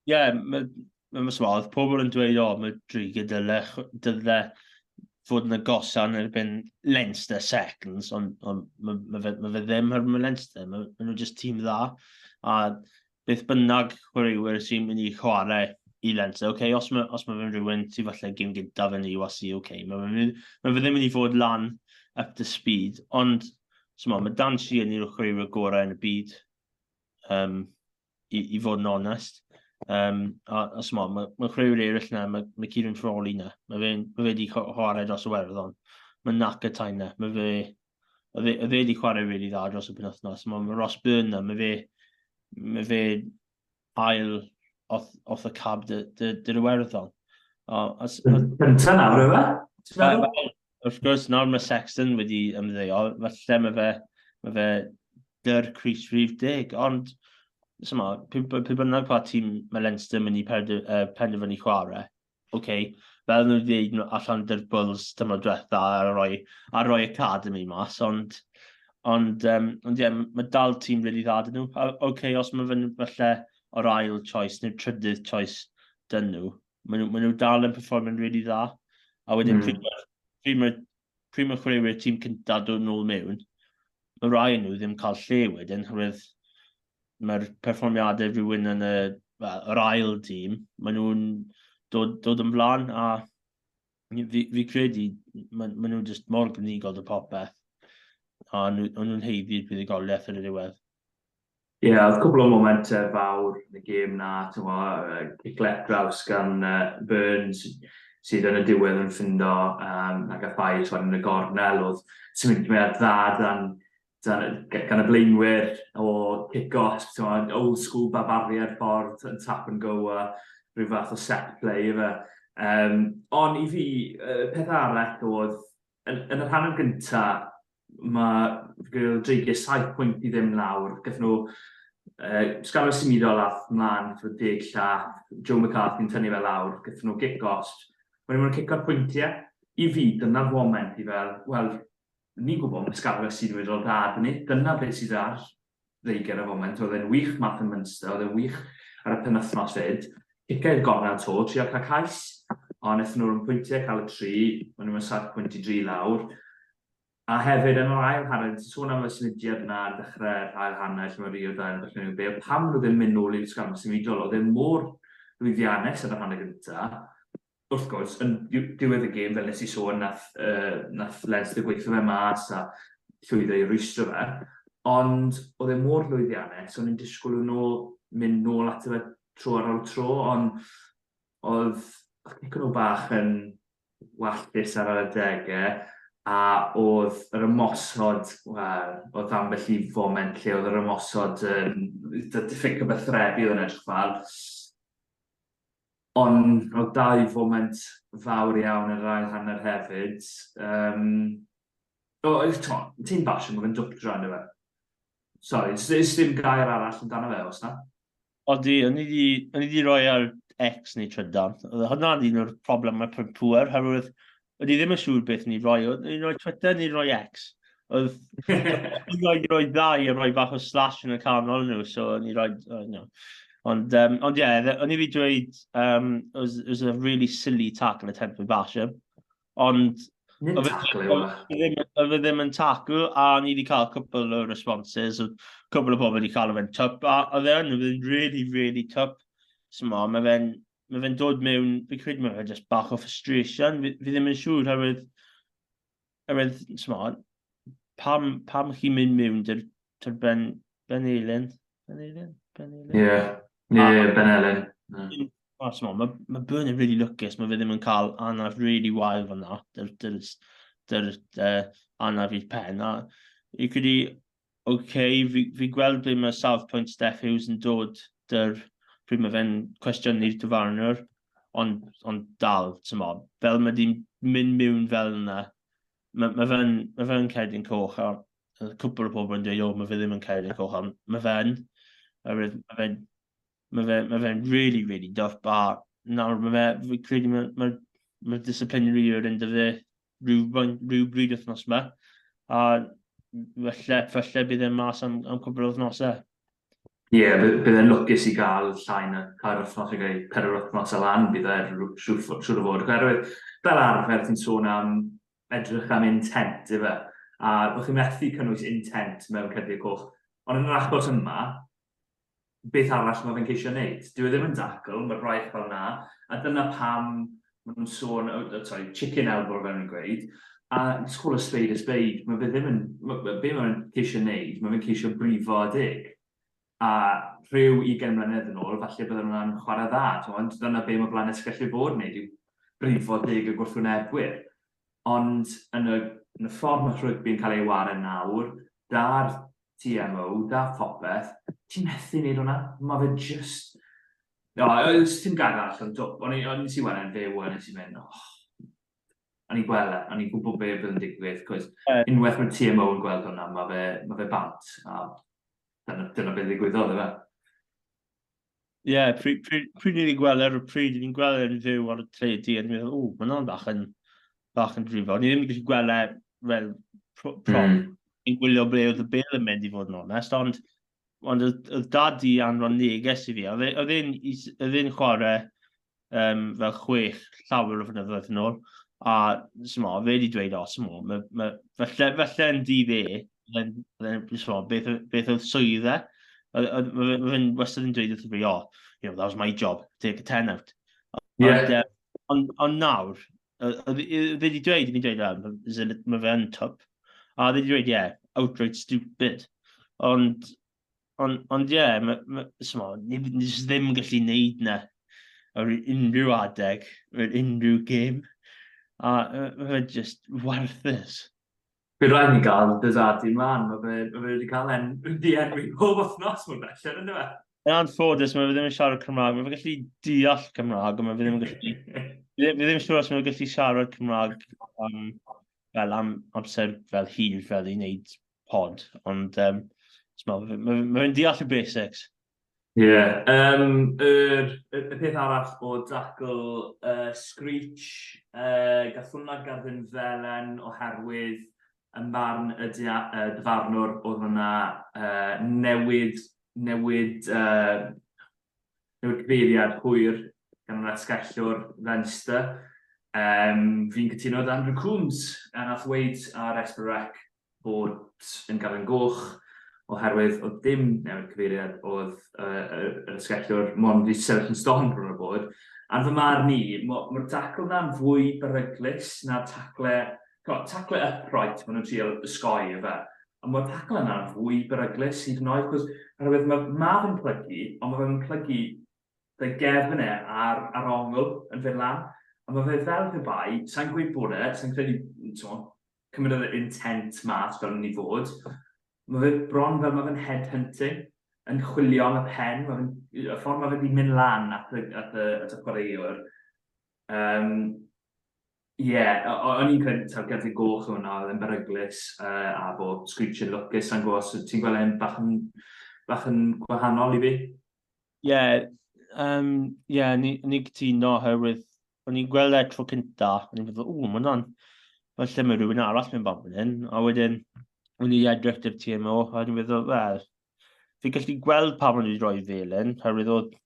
Ie, yeah, mae ma, ma, oedd pobl yn dweud, o, mae Driga dyle, dyle fod yn agosa yn erbyn Leinster seconds, ond on, mae ma fe, ma fe ddim ar mae Leinster, mae ma nhw just tîm dda. A beth bynnag chwaraewyr sy'n mynd i chwarae i Leinster, oce, okay, os mae, os mae fe'n rhywun sy'n falle gêm gyntaf yn URC, oce, okay, mae fe, ma fe ddim mynd i fod lan up to speed, ond so, mae Dan Sheehan yw'r chwaraewyr gorau yn y byd, um, i, i fod yn onest. Um, a, a so, mae, mae chwaraewyr eraill na, mae, mae Kieran Frawley na, mae fe, mae fe wedi chwarae dros y Werddon, mae Nakatai na, mae fe, Oedd e, oedd e wedi chwarae really dda dros y penwythnos. Mae ma Ross Byrne na, mae fe, mae fe ail off, off y cab dy, dy, dy Iwerddon. O, as, Cynta nawr, yw e? Wrth gwrs, nawr mae Sexton wedi ymddeol, falle mae fe, mae fe dy'r Cris rhif 10, ond yma, pwy bynnag pa tîm mae Leinster mynd i penderfynu chwarae, ok, fel nhw wedi dweud allan dy'r Bulls tymor diwetha a roi, a roi Academy mas, ond, ond, um, ond ie, yeah, mae dal tîm really dda dyn nhw. A, ok, os mae fe'n falle o'r ail choice neu'r trydydd choice dyn nhw, maen nhw, maen nhw dal yn performio'n really dda. A wedyn mm. pryd mae'r pryd mae, pryd mae chwaraewyr tîm cyntaf dod nôl mewn, mae rai yn nhw ddim cael lle wedyn, oherwydd mae'r perfformiadau rhywun yn y, well, yr ail dîm, maen nhw'n dod, dod yn flaen a fi, fi credu maen, maen nhw just mor gynigol dy popeth a nhw, nhw'n heiddi'r buddugoliaeth yn y diwedd. Ie, yeah, oedd cwbl o momentau fawr yn y gêm na, ti'n gwybod, cic left draws gan uh, Burns, sydd yn y diwedd yn ffindo um, ag a ffai yn y gornel, oedd symudiad dda dan dan, gan y blaenwyr o kick-off, old school barbariaid ffordd yn tap and go a rhyw fath o set play efe. Um, ond i fi, uh, peth arall oedd, yn, yn y rhan yn gynta, mae dreigiau 7 pwynt i ddim lawr. Gath nhw uh, sgarwyd symudol ath mlaen, gath deg llath, Joe McCarthy'n tynnu fe lawr, gath nhw gic-off. Wedyn maen nhw'n cico'r pwyntiau. I fi, dyna'r foment i fel, wel, ni'n gwybod mae Scarlets sydd wedi dod dda ni. Dyna beth sydd ar Dreigiau ar y foment. Oedd e'n wych Mark yn Munster, oedd e'n wych ar y penwythnos fyd. Cicio i'r gornel to, trio cael cais, ond wnaethon nhw'n pwyntiau cael y tri, maen nhw'n 7 pwynt i dri lawr. A hefyd yn yr ail hanner, ti'n sôn am y symudiad yna ar ddechrau'r ail hanner lle mae Rio Dau yn dechrau nhw bêl, pam nhw ddim mynd nôl i'r sgarmes symudol? Oedd e mor lwyddiannus yn yr hanner gyntaf, wrth gwrs, yn diwedd y gêm, fel nes i sôn, nath, uh, nath Leinster gweithio fe mas a llwyddo i rwystro fe. Ond oedd e mor lwyddiannus, o'n i'n disgwyl nhw mynd nôl ato fe tro ar ôl tro, ond oedd cico nhw bach yn wallus ar yr adegau, a oedd yr ymosod, wel, oedd ambell i foment lle oedd yr ymosod yn diffyg cyfathrebu oedd yn edrych fel. Ond oedd dau foment fawr iawn yn yr ail hanner hefyd. Um, o, ti'n basio, mae fe'n dwpdra, ynddo fe? Sorry, does dim gair arall amdano fe, os na? Odi, o'n i wedi rhoi ar X neu trydan. Oedd hwnna'n un o'r problemau pŵer, herwydd o'n i ddim yn siŵr beth o'n i'n rhoi. O'n i'n rhoi Twitter neu'n rhoi X. Oedd i'n rhoi, rhoi ddau a rhoi bach o slash yn y canol nhw, so o'n i'n rhoi... Oh, no. Ond, ond ie, yeah, o'n i wedi dweud, it was, it was a really silly tackle attempt with Basham. Ond... Nid tackle yw e. Oedd e ddim yn tackle, a ni wedi cael cwpl o responses, oedd cwpl o bobl wedi cael fe'n twp, a oedd e'n, oedd e'n really, really twp. So mae fe'n ma fe dod mewn, fi credu mae fe just bach o frustration, fi ddim yn siŵr, herwydd, herwydd, smo, pam chi'n mynd mewn dy'r ben, Ben Elin? Ben Elin? Ben Elin? Ie, yeah. Yeah, Ben Elin. Yeah. Oh, smo, mae Byrne yn really lwcus, mae fe ddim yn cael anaf really wael fan'na, dy'r dyr, dyr, anaf i'r pen. A i credu, oce, okay, fi gweld ble mae South Point Steph Hughes yn dod dyr pryd mae fe'n cwestiynu'r dyfarnwr, ond dal, ti'n mo, fel mae di'n mynd mewn fel yna, mae fe'n ma fe cerdyn coch, a cwpl o pobl yn dweud, o, mae fe ddim yn cerdyn coch, ond mae fe'n, mae fe'n mae fe, mae fe'n really, really dwp, a nawr mae fe, fi credu mae, mae, mae disciplinary yn ynddo fe rhyw bryd wythnos yma, a falle bydd e'n mas am cwpl o wythnosau. Ie, yeah, bydd e'n lwcus i gael llai na tair wythnos i gael pedair wythnos o lan, bydd e'n siŵr o fod. Oherwydd, fel arfer, ti'n sôn am edrych am intent, ife? A bych chi'n methu cynnwys intent mewn cardiau coch. Ond yn yr achos yma, beth arall mae fe'n ceisio wneud? Dyw e ddim yn dacl, mae'r braich fel na, a dyna pam maen nhw'n sôn, oh, sorry, chicken elbow fel nhw'n gweud, a just call a spade a spade, mae fe ddim yn, be mae'n ceisio wneud, mae fe'n ceisio brifo a dig. A rhyw 20 mlynedd yn ôl, falle bydden nhw'n chwarae dda, ond dyna be mae blaen esgell fod yn wneud, yw brifo dig y gwrthwynebwyr. Ond yn y, yn y ffordd mae rygbi'n cael ei wario nawr, da'r TMO, da phopeth, ti'n methu wneud hwnna. Mae fe just... No, oes ti'n gair arall ond dwp. O'n i, o'n i si weld e'n fyw a nes i mynd, oh. O'n i'n gweld e, o'n i'n gwybod be bydd yn digwydd, cos unwaith mae TMO yn gweld hwnna, mae fe bant, a dyna beth ddigwyddodd, efe. Ie, yeah, pryd ni'n gweld ar y pryd, ni'n gweld e'n fyw ar y teledu, a ni'n meddwl, o, mae hwnna'n bach yn drifo. Ni ddim yn gallu gweld e fel pro, Ni'n gwylio ble oedd y bel yn mynd i fod yn onest, ond oedd dad i anfon neges i fi. Oedd e'n chwarae fel 6 llawer o flynyddoedd yn ôl, a smo, fe wedi dweud, o, smo, falle yn dydd e, smo, beth oedd swydd e. Mae fe'n wastad yn dweud wrtho fi, oh, you know, that was my job, take a 10 out. Yeah. Ond nawr, oedd e wedi dweud, ni'n dweud, mae fe yn twp. A oedd e wedi dweud, yeah, outright stupid. Ond ie, ni ddim yn gallu neud na ar unrhyw adeg, ar unrhyw gêm. A mae fe just warthus. Bydd rhaid ni gael dysadu mlaen, mae fe wedi cael di enwi pob wythnos mor belled, ynddo fe? Yn anffodus, mae fe ddim yn siarad Cymraeg. Mae fe gallu deall Cymraeg, ond mae fe ddim yn gallu... Fi ddim yn siŵr os mae fe gallu siarad Cymraeg fel am amser fel hir fel i wneud pod, ond mae fe'n deall y basics. Ie. Yeah. Y peth arall o dacl Screech, gath hwnna gardyn felen oherwydd ym marn y dyfarnwr oedd hwnna newid cyfeiriad hwyr gan yr asgellwr Leinster. Fi'n cytuno â Andrew Coombs, a nath weud ar S4C bod yn gardyn goch oherwydd oedd dim newid cyfeiriad, oedd yr asgellwr mond wedi sefyll yn stond bron o bod. A yn fy marn i, mae'r dacl na'n fwy beryglus na'r tacle, tacle upright maen nhw'n trio ysgoi efe. Ond mae'r tacle yna'n fwy beryglus hyd yn oed, cos oherwydd mae ma fe'n plygu, ond mae fe'n plygu fe gefn e ar ongl yn fynd lan. A mae fe fel pe bai, sa'n gweud bod e, sa'n credu, t'mo, cymryd yr intent mas fel yn ei fod, mae fe bron fel mae fe'n head hunting. yn chwilio am y pen, ma fe'n, y ffordd mae fe wedi mynd lan at y, at y, at y chwaraewr. Ie, yeah, o'n i'n credu taw gerdyn goch o hwnna, oedd e'n beryglus a bod Screech yn lwcus, sa'n gwybod os ti'n gweld e'n bach yn, bach yn gwahanol i fi? Ie, yeah, yeah, ni, ni cytuno oherwydd o'n i'n gweld e tro cynta, o'n i'n meddwl, ww, mae hwnna'n, falle mae rhywun arall mewn bant fan hyn, a wedyn o'n i'n edrych dy'r TMO, a o'n i'n meddwl, wel, fi'n gallu gweld pam o'n i wedi rhoi felyn, oherwydd oedd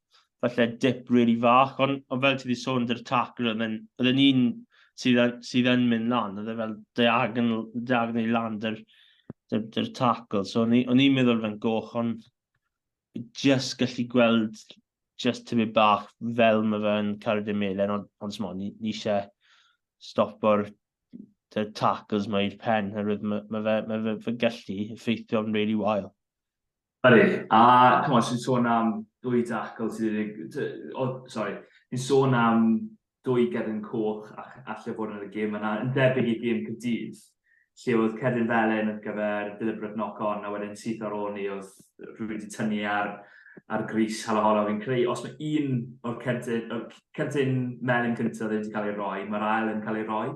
falle dip really fach, ond on fel ti wedi sôn, dy'r tackle, oedd e'n un sydd yn, sydd yn mynd lan, oedd e fel diagonal, diagonally lan dy'r, dy'r, dy'r tackle, so o'n i'n meddwl fe'n goch, ond just gallu gweld just tyfu bach fel mae fe'n cerdyn melen, ond, ond smo, ni, ni eisiau stopo'r y tackles mae i'r pen, oherwydd mae, mae fe, mae fe, fe gallu effeithio'n really wael. Ydy, a come on, sy'n sôn am dwy tackle sydd wedi... Oh, sorry, ni'n sôn am dwy gerdyn coch alle fod yn y gêm yna, yn debyg i gêm Caerdydd, lle oedd cerdyn felyn ar gyfer deliberate knock-on, a wedyn syth ar ôl ni oedd rhywun wedi tynnu ar, ar grys Halaholo. Fi'n credu, os mae un o'r cerdyn, o'r cerdyn melyn cyntaf ddim wedi cael ei roi, mae'r ail yn cael ei roi.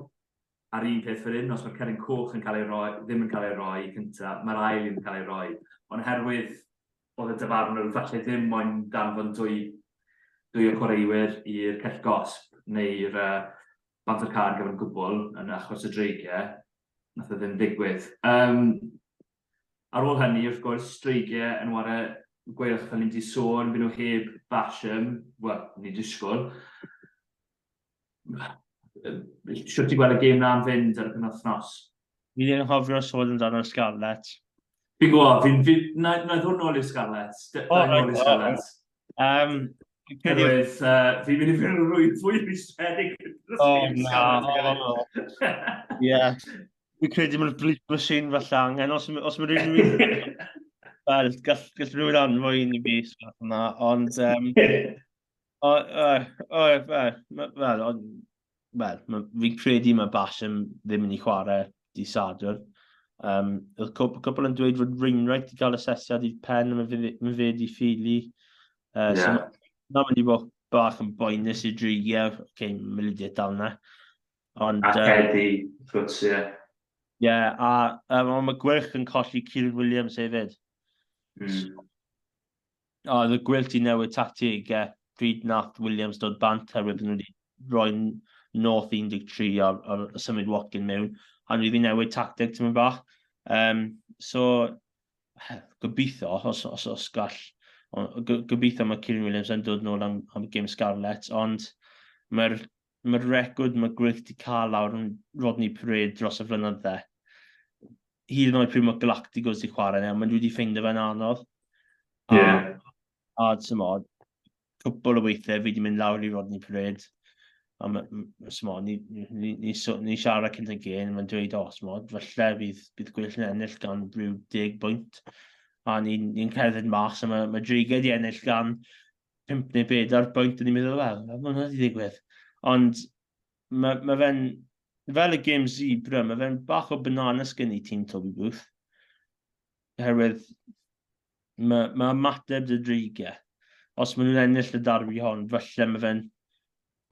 A'r un peth fan hyn, os mae'r cerdyn coch yn cael ei roi, ddim yn cael ei roi cyntaf, mae'r ail yn cael ei roi. Ond oherwydd oedd y dyfarnwr falle ddim moyn danfon dwy, dwy o chwaraewyr i'r cell gosb neu'r bant o'r car gyfan gwbl yn achos y Dreigiau, nath o ddim digwydd. Um, ar ôl hynny, wrth gwrs, Dreigiau yn ware Gweilch fel ni'n di sôn, fy nhw heb Basham, wel, ni'n disgwyl. Siwt ti'n gweld y gêm na'n fynd ar y penwythnos? Fi ddim yn cofio sôn amdano'r Scarlets. Fi'n gwybod, fi'n... Fi, na, na ddod nôl i'r Scarlets. O, oh, nôl i'r Scarlets. Oherwydd, fi'n mynd i fynd yn rwy fwy rwystredig. O, na. Ie. Fi'n credu mae'r bleep machine falle angen, os, os mae rhywun... Wel, gall, gall rhywun anfon un i fi, yna, ond... Um, o, o, o, wel, wel, fi'n credu mae Basham ddim yn ei chwarae di Sadwrn. Um, oedd cwpl yn dweud fod Wainwright wedi cael asesiad i'r pen a mae fe, mae fe wedi ffili. Uh, yeah. So mae'n mynd i fod bach yn boenus i Dreigiau. Oce, okay, mae Lydiate dal yna. Ond, a Eddie, wrth gwrs, ie. Ie, a um, mae Gweilch yn colli Keiran Williams hefyd. So, O, oedd y Gweilch 'di newid tactegau pryd nath Williams dod bant oherwydd nhw wedi rhoi North 13 a, a symud Watkin mewn, a nhw wedi newid tacteg tipyn bach. Um, so, gobeithio, os, os, os gall, gobeithio mae Keiran Williams yn dod nôl am, am gêm Scarlets, ond mae'r mae record mae Gweilch wedi cael lawr yn Rodney Parade dros y flynydde. Hyd yn oed pryd mae Galacticos wedi chwarae nawr, maen nhw wedi ffeindio fe'n anodd. A, yeah. A ti'n cwpl o weithiau fi wedi mynd lawr i Rodney Parade. A smo, ni, ni, ni, ni, ni siarad cyn y gêm, mae'n dweud, o, smo, falle bydd, bydd Gweilch yn ennill gan rhyw 10 bwynt. A ni'n ni cerdded mas, a mae, mae Dreigiau wedi ennill gan 5 neu 4 bwynt, a ni'n meddwl, wel, mae hwnna wedi digwydd. Ond mae, mae fe'n, fel y gêm Zebre, mae fe'n bach o banana skin i tîm Toby Booth. Oherwydd mae, mae ymateb dy Dreigiau. Os maen nhw'n ennill y darbi hon, falle mae fe'n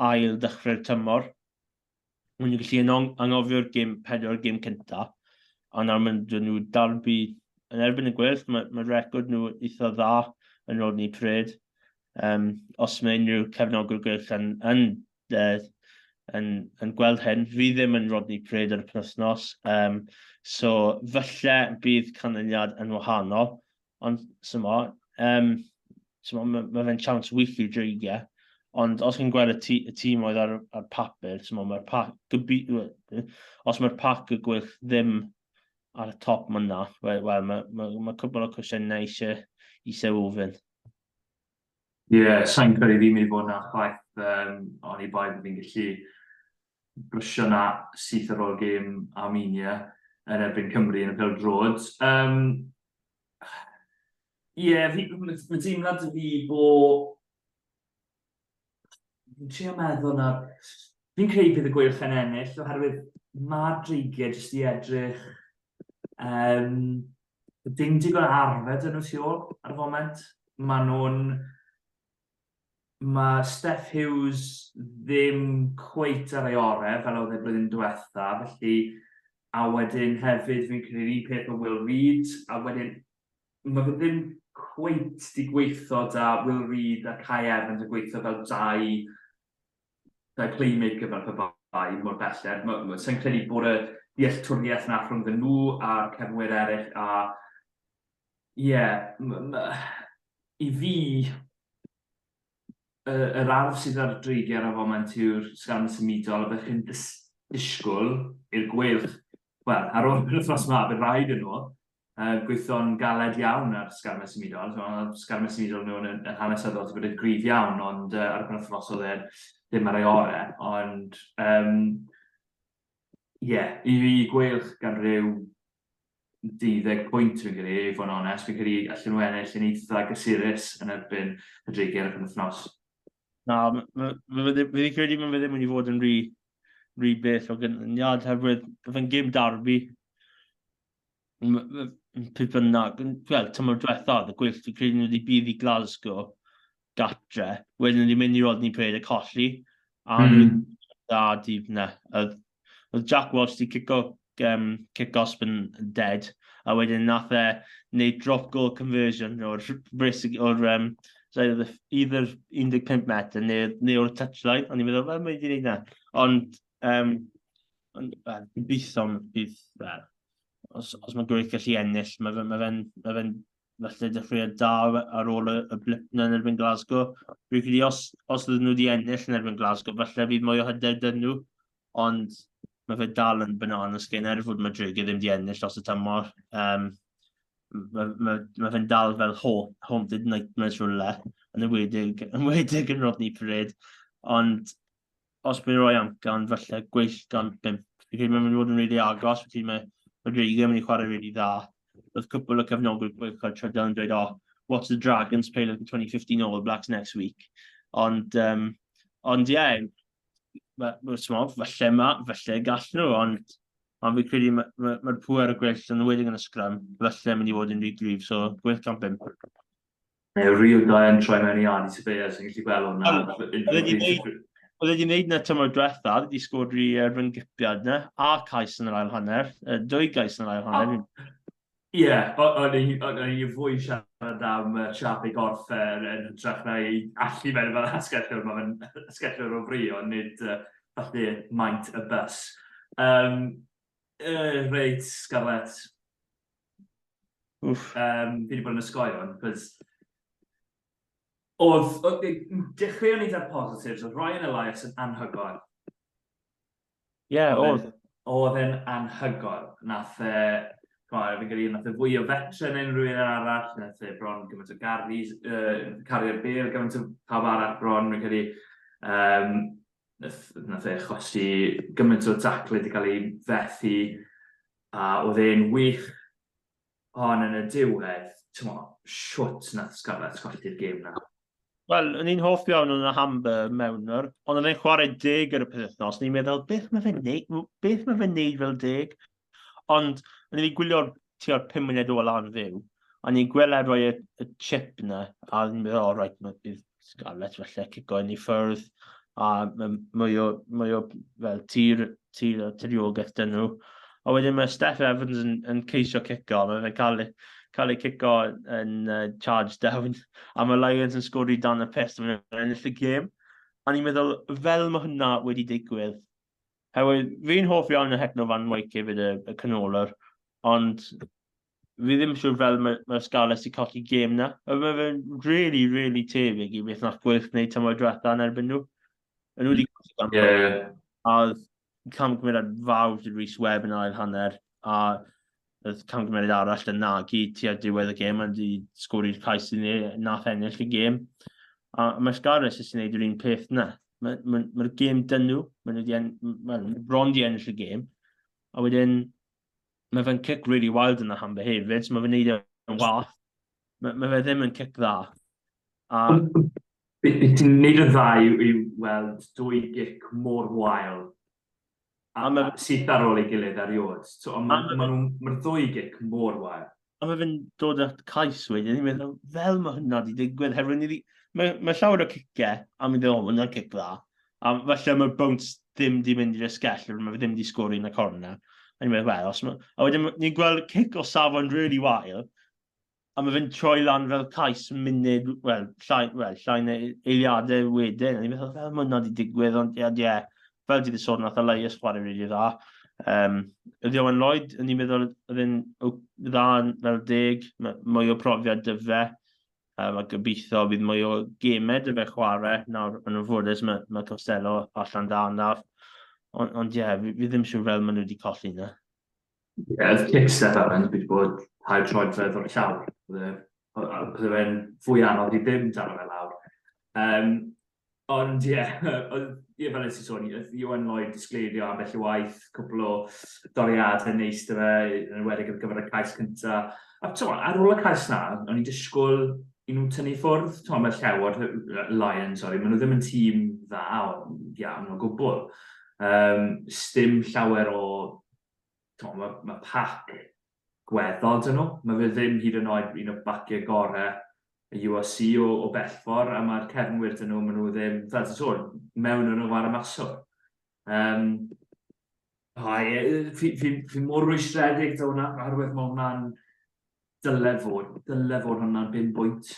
ail dechrau'r tymor. Maen nhw'n gallu anghofio'r gêm, pedwar gêm cynta, a nawr maen nhw darbi yn erbyn y Gweilch, mae, mae record nhw eitha dda yn Rodney Parade. Um, os mae unrhyw cefnogwr Gweilch yn, yn yn, yn gweld hyn. Fi ddim yn Rodney Parade ar y penwythnos, um, so falle bydd canlyniad yn wahanol, ond symo, um, symo, mae ma fe'n chance wych i'r Dreigiau, ond os chi'n gweld y, tî, y tîm oedd ar, ar papur, symo, mae'r pac, gybi, os mae'r pac y Gweilch ddim ar y top myna, wel, well, mae ma, ma cwbl o cwestiynau eisiau, eisiau ofyn. Ie, yeah, sa'n credu fi'n mynd i fod yna chwaith, um, oni bai bod fi'n gallu brysio na syth ar ôl gêm Armenia yn erbyn Cymru yn y pêl-droed. Um, Ie, yeah, mae deimlad i fi bo... Fi'n trio meddwl nawr... Fi'n credu bydd y Gweilch yn ennill, oherwydd mae'r Dreigiau jyst i edrych... Um, Dim digon o arfer 'da nhw tu ôl ar y foment. Maen nhw'n... Mae Steff Hughes ddim cweit ar ei orau fel oedd e blwyddyn diwetha, felly... A wedyn hefyd fi'n credu'r un peth o Will Reid, a wedyn mae fe ddim cweit 'di gweithio 'da Will Reid a Kai Evans yn gweithio fel dau playmaker fel pe bai mor belled. Sa i'n credu bod y dealltwriaeth 'na rhyngddyn nhw a'r cefnwyr eraill a ie, i fi, yr arf sydd ar y dreigiau ar y foment yw'r sgarmes symudol a byddwch chi'n disgwyl i'r Gweilch, wel, ar ôl yr wythnos 'ma, bydd rhaid iddyn nhw gweithio'n galed iawn ar sgarmes symudol. Mae sgarmes symudol nhw yn hanesyddol wedi bod yn gryf iawn, ond ar y penwythnos oedd e ddim ar ei orau. Ond, ie, i fi Gweilch gan ryw 12 pwynt fi'n credu, i fod yn onest. Fi'n credu allan nhw ennill yn eitha gysurus yn erbyn y Dreigiau ar y penwythnos. Na, fi credu mae fe ddim wedi fod yn rhy, rhy bell o gynlyniad, herwydd fe'n gêm derby. Pryd bynnag, wel, tymor diwetha, oedd y Gweilch, fi'n credu nhw wedi bydd i Glasgow gatre, wedyn nhw wedi mynd i Rodney Parade a colli, a dda dydd 'na. Oedd Jack Walsh wedi cico cic gosb yn dead, a wedyn nath e wneud drop goal conversion o'r o'r um, sorry, either 15 metr neu o'r touchline. O'n i'n meddwl, fel mae wedi gwneud na. Ond, ond well, gobeithio bydd, well, os mae Gweilch gallu ennill, mae fe'n ma fe, ma fe falle dechreuad da ar ôl y blip 'na yn erbyn Glasgow. Fi'n credu os ydyn nhw wedi ennill yn erbyn Glasgow, falle fydd mwy o hyder dyn nhw, ond mae fe dal yn banana skin er fod mae Dreigiau ddim wedi ennill dros y tymor. Mae ma, ma fe'n dal fel haunted nightmares rhywle, yn enwedig yn Rodney Parade. Ond os mae'n rhoi amcan, falle Gweilch gan 5. Fi'n credu mae'n mynd i fod yn rili agos, felly mae Dreigiau yn mynd i chwarae rili dda. Oedd cwpl o cefnogwyr Gweilch ar Trydar yn dweud, "Oh, watch the Dragons play like the 2015 All Blacks next week." Ond ie, yeah, falle ma, falle gall nhw, ond fi'n credu mae'r ma pŵer y Gweilch yn enwedig yn y sgrym, falle mynd i fod yn rhy gryf, so Gweilch gan 5. Neu real guy yn troi mewn i Ardie Savea, sy'n gallu gweld hwnna. Oedd wedi gwneud na tymor diwetha, wedi sgori ryngypiad na, a cais yn yr ail hanner, dwy gais yn yr ail hanner. Ie, yeah, o'n i fwy siarad am siap ei gorff yn hytrach na ei allu fewn fel asgellwr, mae fe'n asgellwr o fri, ond nid falle maint y bus. Reit, Scarlett. Wff. Fi wedi bod yn ysgoi hwn, cos oedd, dechreuon ni da'r positives, oedd Ryan Elias yn anhygoel. Ie, yeah, oedd. Oedd e'n anhygoel. Nath e, fi'n credu, nath e fwy o fetr na unrhyw un arall, nath e bron gymaint o garis, cario'r bêl gymaint o pawb arall bron, fi'n credu. Nath e achosi gymaint o tackle wedi cael ei fethu, a oedd e'n wych. Ond yn y diwedd, ti'n mo, shwt nath Scarlets colli'r gêm na? Wel, o'n i'n hoff iawn o'n Hamba mewnwr, ond oedd e'n chwarae 10 ar y penwythnos, ni'n meddwl, beth mae fe'n neud, beth mae fe'n neud fel 10? Ond, o'n i wedi gwylio'r tua'r 5 munud ola yn fyw, a ni'n gweld e rhoi y chip na, a ni'n meddwl, oh, right, bydd Scarlets falle cico yn ei ffwrdd, a mwy o fel tir a tiriogaeth dyn nhw. A wedyn mae Steff Evans yn ceisio cico, mae fe'n cael ei cico yn charge down, a mae Lions yn sgori dan y pyst, a mae'n ennill y gêm. A ni'n meddwl, fel mae hwnna wedi digwydd. Herwydd, fi'n hoff iawn o Hector Van Wyk hefyd, y canolwr, ond fi ddim siŵr fel mae Scarlets i colli gêm na. Mae fe'n really, really tebyg i beth nath Gweilch wneud tymor diwetha yn erbyn nhw. Yn nhw wedi colli gan A oedd camgymeriad fawr 'da Rhys Webb yn ail hanner, a oedd camgymeriad arall 'da Nagy tua diwedd y gêm, a wedi sgori'r cais i ni, nath ennill y gêm. A mae Scarlets jyst yn gwneud yr un peth na. Mae'r ma gêm dyn nhw, maen nhw wedi well, bron di ennill y gêm, a wedyn mae fe'n cic really wild yn y Hamba hefyd, so mae fe'n neud e'n wath. Mae fe ddim yn cic dda. A Beth ti'n neud yn dda yw weld dwy gic mor wael a syth ar ôl ei gilydd erioed. So, mae'r ma ddwy gic mor wael. A mae fe'n dod at cais wedyn, ni'n meddwl, fel mae hwnna wedi digwydd, herwydd ni wedi... Mae, mae llawer o ciciau, a mi'n dweud, o, mae hwnna'n cic dda. A falle mae'r bounce ddim wedi mynd i'r esgell, mae fe ddim wedi sgori yn y corner. A ni'n meddwl, wel, os mae... A wedyn ni'n gweld cic o safon really wael, a mae fe'n troi lan fel cais munud, wel, llai, well, llai neu eiliadau wedyn. A ni'n meddwl, fel mae hwnna wedi digwydd, ond ie, yeah, fel ti wedi sôn, nath Elias chwarae rili really dda. Um, ydy Owen Lloyd, yn i'n meddwl, oedd e'n dda fel deg, mwy o profiad dy fe, a gobeithio bydd mwy o gemau dy fe chwarae. Nawr, yn anffodus, mae, mae Costello allan da anaf. Ond, on, ie, yeah, fi, fi ddim siŵr fel maen nhw wedi colli yna. Ie, yeah, oedd kick Steph Evans wedi bod tair troedfedd o'r llawr. Bydde fe'n fwy anodd i ddim daro fe lawr. Um, Ond ie, oedd, ie, fel nes i sôn, oedd Iwan Lloyd disgleirio ambell i waith, cwpl o doriadau neis dy fe, yn enwedig ar gyfer y cais cynta. A t'mo, ar ôl y cais na, o'n i'n disgwyl i nhw tynnu ffwrdd. T'mo, mae'r Llewod, Lion, sori, maen nhw ddim yn tîm dda iawn o gwbl. Um, sdim llawer o T'mo, mae, mae pac gweddol 'da nhw. Mae fe ddim hyd yn oed un o baciau gorau y URC o, o bell ffordd, a mae'r cefnwyr 'da nhw, maen nhw ddim, fel ti'n sôn, mewn yn y chwarae maswr. Um, o, ie, fi, fi, fi mor rwystredig 'da hwnna, oherwydd mae hwnna'n dyle fod, dyle fod hwnna'n bum bwynt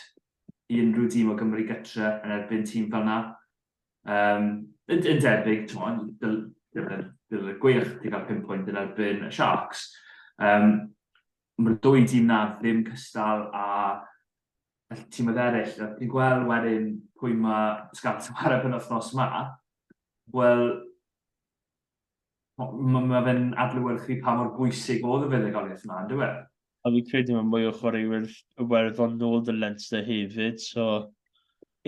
i unrhyw dîm o Gymru gytre yn erbyn tîm fel 'na. Um, yn, yn debyg, dyle, dyle gweilch di gael 5 pwynt yn erbyn y Sharks. Um, Mae'r dwy dîm na ddim cystal a y tîmoedd eraill. A ti'n gweld wedyn pwy mae Scarlets yn chwarae penwythnos yma, wel, mae ma fe'n adlewyrchu pa mor bwysig oedd y fuddugoliaeth yna, on'd yw e? A fi'n credu mae mwy o chwaraewyr Iwerddon nôl 'da Leinster hefyd, so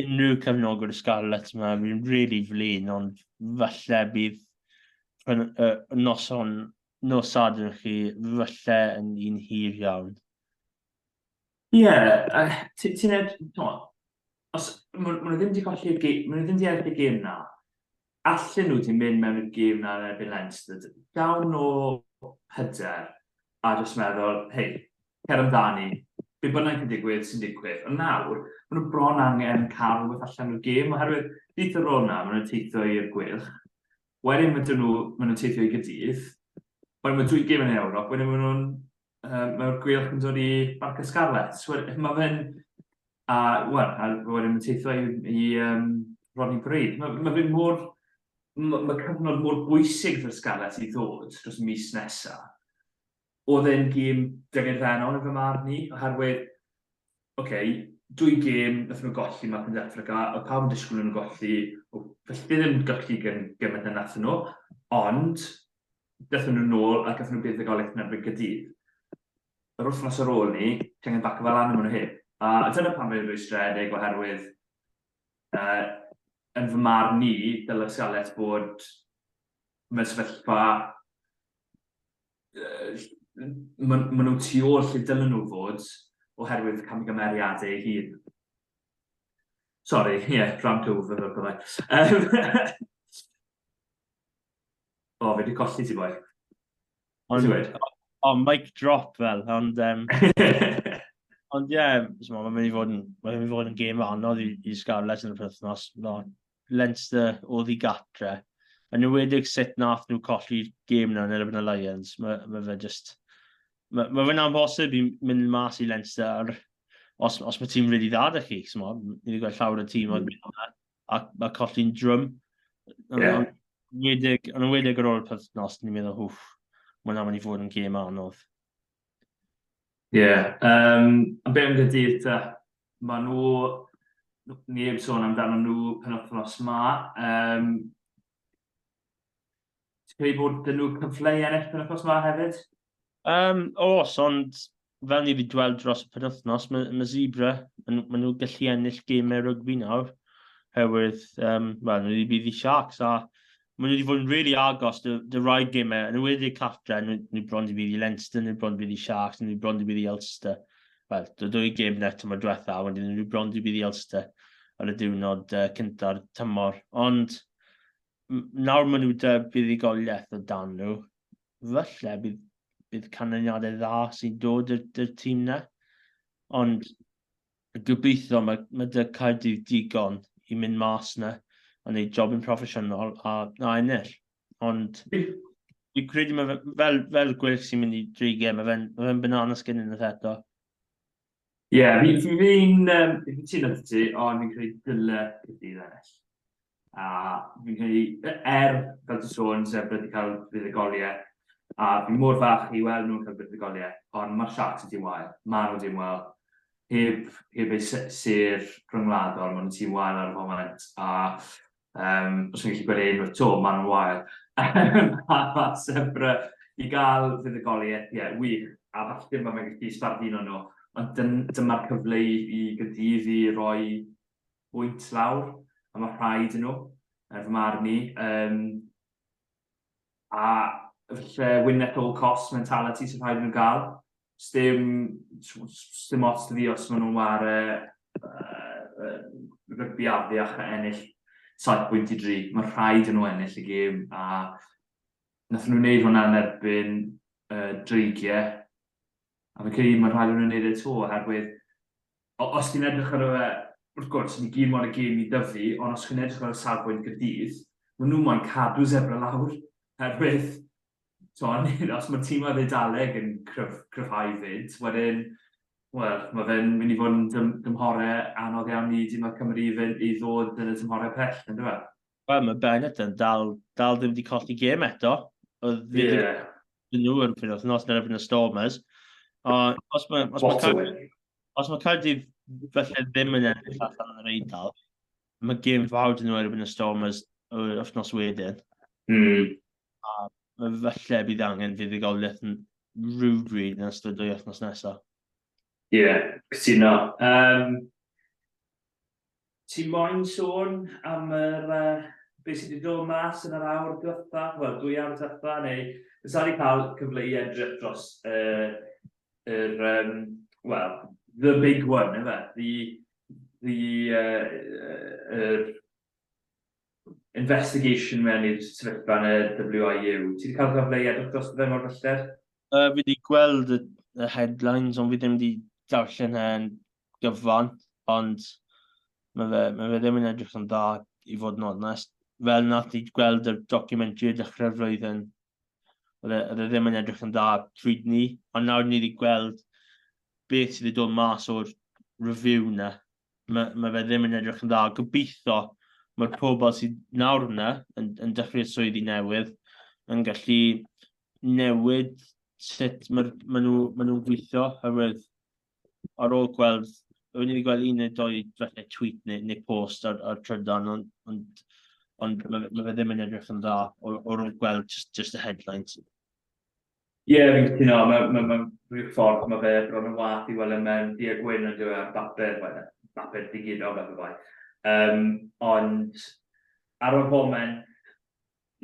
unrhyw cefnogwr Scarlets yma, fi'n really flin, ond falle bydd uh, noson, nos Sadwrn chi, falle yn un hir iawn. Ie, yeah, ti'n ed, os maen nhw ddim wedi colli'r gêm, maen nhw ddim wedi ennill y gêm na, allen nhw 'di mynd mewn i'r gêm 'na yn erbyn Leinster llawn o hyder a jyst meddwl, hei, cer amdani, be bynnag sy'n digwydd, sy'n digwydd. Ond nawr, maen nhw bron angen cael rhywbeth allan o'r gêm, oherwydd byth ar ôl 'na, maen nhw'n teithio i'r Gweilch, wedyn maen nhw, maen nhw'n teithio i Gaerdydd, wedyn mae dwy gêm yn Ewrop, wedyn maen nhw'n, uh, mae'r Gweilch yn dod i Barc y Scarlets. Mae fe'n A, wel, a wedyn mae'n teithio i, i um, Rodney Parade. Mae, mae fe'n mor... Mae, mae cyfnod mor bwysig i'r Scarlets i ddod dros y mis nesaf. Oedd e'n gêm dyngedfennol yn fy marn i, oherwydd, oce, okay, dwy gêm nath nhw golli Mark yn Africa, oedd pawb yn disgwyl nhw'n golli, felly ddim golli gen gymaint na nath nhw, ond dathon nhw nôl a gathon nhw buddugoliaeth yn erbyn Gaerdydd. Yr wythnos ar ôl 'ny, ti angen baco fe lan a ma' nhw heb. A dyna pam fi'n rwystredig oherwydd uh, yn fy marn i, dylai Scarlets bod mewn sefyllfa uh, maen ma nhw tu ôl lle dylen nhw fod oherwydd camgymeriadau ei hun. Sorry, ie, yeah, rant over fel byddai. Um, o, fi wedi colli ti boi. Ond, o, mic drop fel, ond... Um, ond ie, yeah, mae'n mynd i fod yn, mae'n mynd i fod yn gêm anodd i, i Scarlets yn y penwythnos. No, Leinster oedd i gatre. Yn enwedig sut nath nhw colli'r gêm na yn erbyn y Lions. Mae, mae fe just... Mae, mae fe'n amhosib i mynd mas i Leinster ar, os, os mae tîm really dda da chi. So, ni wedi gweld llawer o tîm mm. a, a colli'n drwm. Yeah. Yn enwedig, yn enwedig ar ôl y penwythnos, ni'n meddwl, hwff, mae hwnna'n mynd i fod yn gêm anodd. Ie, yeah, um, a be am Gaerdydd te? Mae nhw, ni heb sôn amdano nhw penwythnos ma. Um, Ti'n credu bod dyn nhw cyfle i ennill penwythnos ma hefyd? Um, os, ond fel ni wedi gweld dros y penwythnos, mae, mae Zebra, maen ma nhw gallu ennill gemau rygbi nawr, herwydd, um, wel, nhw wedi bydd i Sharks, a maen nhw wedi fod yn really agos dy, dy rai gemau, yn enwedig cartre, nhw, nhw bron wedi bydd i Leinster, nhw bron wedi bydd i Sharks, nhw bron wedi bydd i Ulster. Wel, dy dwy gêm net tymor diwetha, a wedyn nhw bron wedi bydd i Ulster ar y diwrnod uh, cynta'r tymor. Ond nawr maen nhw dy buddugoliaeth o dan nhw, falle bydd... bydd canlyniadau dda sy'n dod i'r tîm na. Ond gobeithio mae, mae dy Caerdydd digon i mynd mas na a wneud job yn proffesiynol a, a ennill. Ond fi'n credu mae fe, fel, fel gweilch sy'n mynd i dreigiau, mae fe'n ma fe banana skin unwaith eto. Ie, yeah, fi'n fi, fi, um, fi cytuno â ti, ond fi'n credu dyle Caerdydd ennill. A fi'n credu, er, fel ti'n sôn, Zebra wedi cael buddugoliaeth, a fi mor fach i weld nhw'n cael buddugoliaeth, ond mae'r Sharks yn tîm wael, maen nhw'n tîm wael. Heb, heb eu sêr rhyngwladol, maen nhw'n tîm wael ar y foment, a Um, os chi'n gallu gweld unwaith to, maen nhw'n wael. A mae Zebre i gael fuddugoliaeth, ie, yeah, wych. A falle mae fe'n gallu sbarduno nhw. Ond dyn, dyma'r cyfle i, i Gaerdydd i roi bwynt lawr, a mae rhaid i nhw, er fy marn i. Um, A falle win at all costs mentality sy'n rhaid i nhw gael. Sdim, sdim ots 'da fi os maen nhw'n ware uh, rygbi afiach a ennill 7 pwynt i 3. Mae rhaid i nhw ennill y gêm a nath nhw wneud hwnna yn erbyn uh, Dreigiau. A fi'n credu mae'n rhaid i nhw wneud e 'to oherwydd os ti'n edrych ar y... Wrth gwrs, ni gyd moyn y gêm i dyfu, ond os chi'n edrych ar y safbwynt Gaerdydd, maen nhw moyn cadw Zebre lawr, oherwydd, t'mod, os mae'r timoedd Eidaleg yn cryf, cryfhau 'fyd, wedyn, wel, mae fe'n mynd i fod yn dym, dymhorau anodd iawn i dimoedd Cymru i, fynd, i ddod yn y tymhorau pell, yn dweud? Wel, mae Benetton dal, dal ddim wedi colli gêm eto. Oedd Ie. Yeah. nhw yn penwythnos yn erbyn y Stormers. A os mae, os mae, Caerdydd, os mae Caerdydd felly ddim yn ennill allan yn yr Eidal, mae gêm fawr dyn nhw erbyn y Stormers yr wythnos wedyn. A falle bydd angen fuddugoliaeth yn rhywbryd yn ystod y wythnos nesaf. Ie, yeah, cytuno. Um, Ti moyn sôn am yr uh, beth sydd wedi dod mas yn yr awr diwetha, wel, dwy awr diwetha, neu sa wedi cael cyfle i edrych dros uh, yr, um, well, the big one, efe? The, the, uh, uh, investigation mewn i'r sefyllfa yn y WIU. Ti wedi cael cyfle i edrych dros fe mor belled? Uh, fi wedi gweld y, y headlines, ond fi ddim wedi darllen e'n gyfan, ond mae fe, mae fe ddim yn edrych yn dda i fod yn onest. Fel nath ni gweld y documentary y dechrau'r flwyddyn, oedd e, oedd e ddim yn edrych yn dda pryd ni, ond nawr ni wedi gweld beth sydd wedi dod mas o'r review na, mae, mae fe ddim yn edrych yn dda. Gobeithio mae'r pobl sydd nawr yna yn, yn dechrau'r swyddi newydd yn gallu newid sut mae'r, maen nhw, maen nhw'n gweithio, oherwydd ar ôl gweld, o'n i wedi gweld un neu doi falle tweet neu, neu post ar, ar trydan, ond, ond, ond mae, mae fe ddim yn edrych yn dda o'r, or ôl gweld just, just the headlines. Ie, yeah, fi'n cytuno, mae ma, ma, rhyw ffordd mae fe bron yn wath i weld e mewn du a gwyn yn dweud ar bapur, well, bapur digidol beth o bai. Um, ond ar y foment,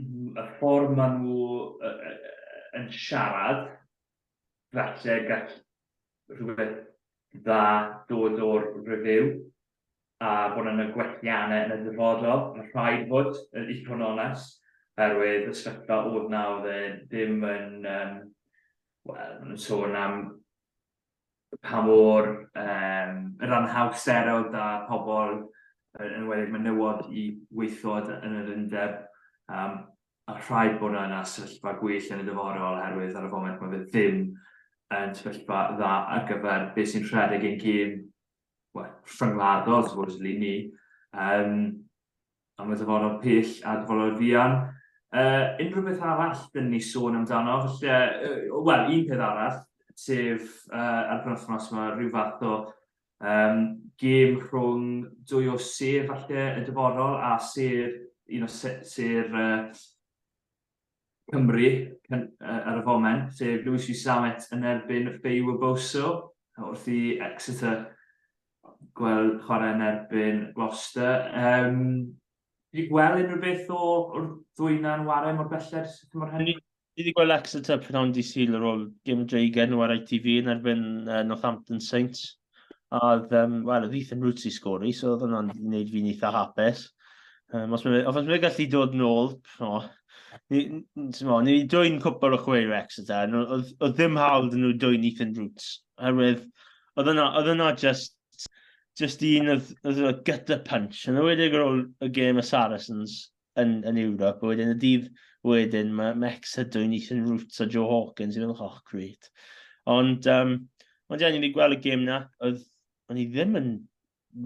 y ffordd maen nhw yn siarad, falle gall rhywbeth dda dod o'r review a bod yna gwelliannau yn y dyfodol. Mae rhaid fod, i fod yn onest, oherwydd y sefyllfa oedd na oedd e ddim yn, um, wel, maen nhw'n sôn am pa mor um, yr anhawster oedd da pobl, yn enwedig menywod i weithio yn yr undeb. Um, a rhaid bod yna sefyllfa gwell yn y dyfodol oherwydd ar y foment mae fe ddim yn sefyllfa dda ar gyfer beth sy'n rhedeg ein gêm well, rhyngwladol, supposedly, ni. Um, am y dyfodol pell a dyfodol fuan. Uh, unrhyw beth arall dyn ni sôn amdano, felly, uh, wel, un peth arall, sef uh, ar penwythnos mae rhyw fath o um, gêm rhwng dwy o sêr falle y dyfodol a sêr, un o sêr uh, Cymru ar y foment, sef Louis Rees-Zammit yn erbyn Feyi Waboso wrth i Exeter gweld chwarae yn erbyn Gloucester. Um, Ti wedi gweld unrhyw beth o, o'r ddwy na'n ware mor belled tymor hyn? Ni wedi gweld Exeter prynhawn di Sul ar ôl gêm Dreigen nhw ar ITV yn erbyn uh, Northampton Saints. A oedd, um, wel, oedd Ethan Roots i sgori, so oedd hwnna'n gwneud fi'n eitha hapus. Os mae os mae gallu dod nôl, o, ni, ni, ni dwy'n cwpl o chweir Exeter, oedd, oedd ddim hawl dyn nhw dwy'n Ethan Roots, oherwydd oedd yna, oedd yna just, just un oedd, oedd y gutter punch, yn ymwedig ar ôl y gêm y Saracens yn, yn Ewrop, a wedyn y dydd wedyn mae, mae Exeter dwy'n Ethan Roots a Joe Hawkins, i'n meddwl, oh, great. Ond, um, ond ie, ni wedi gweld y gêm na, oedd, o'n i ddim yn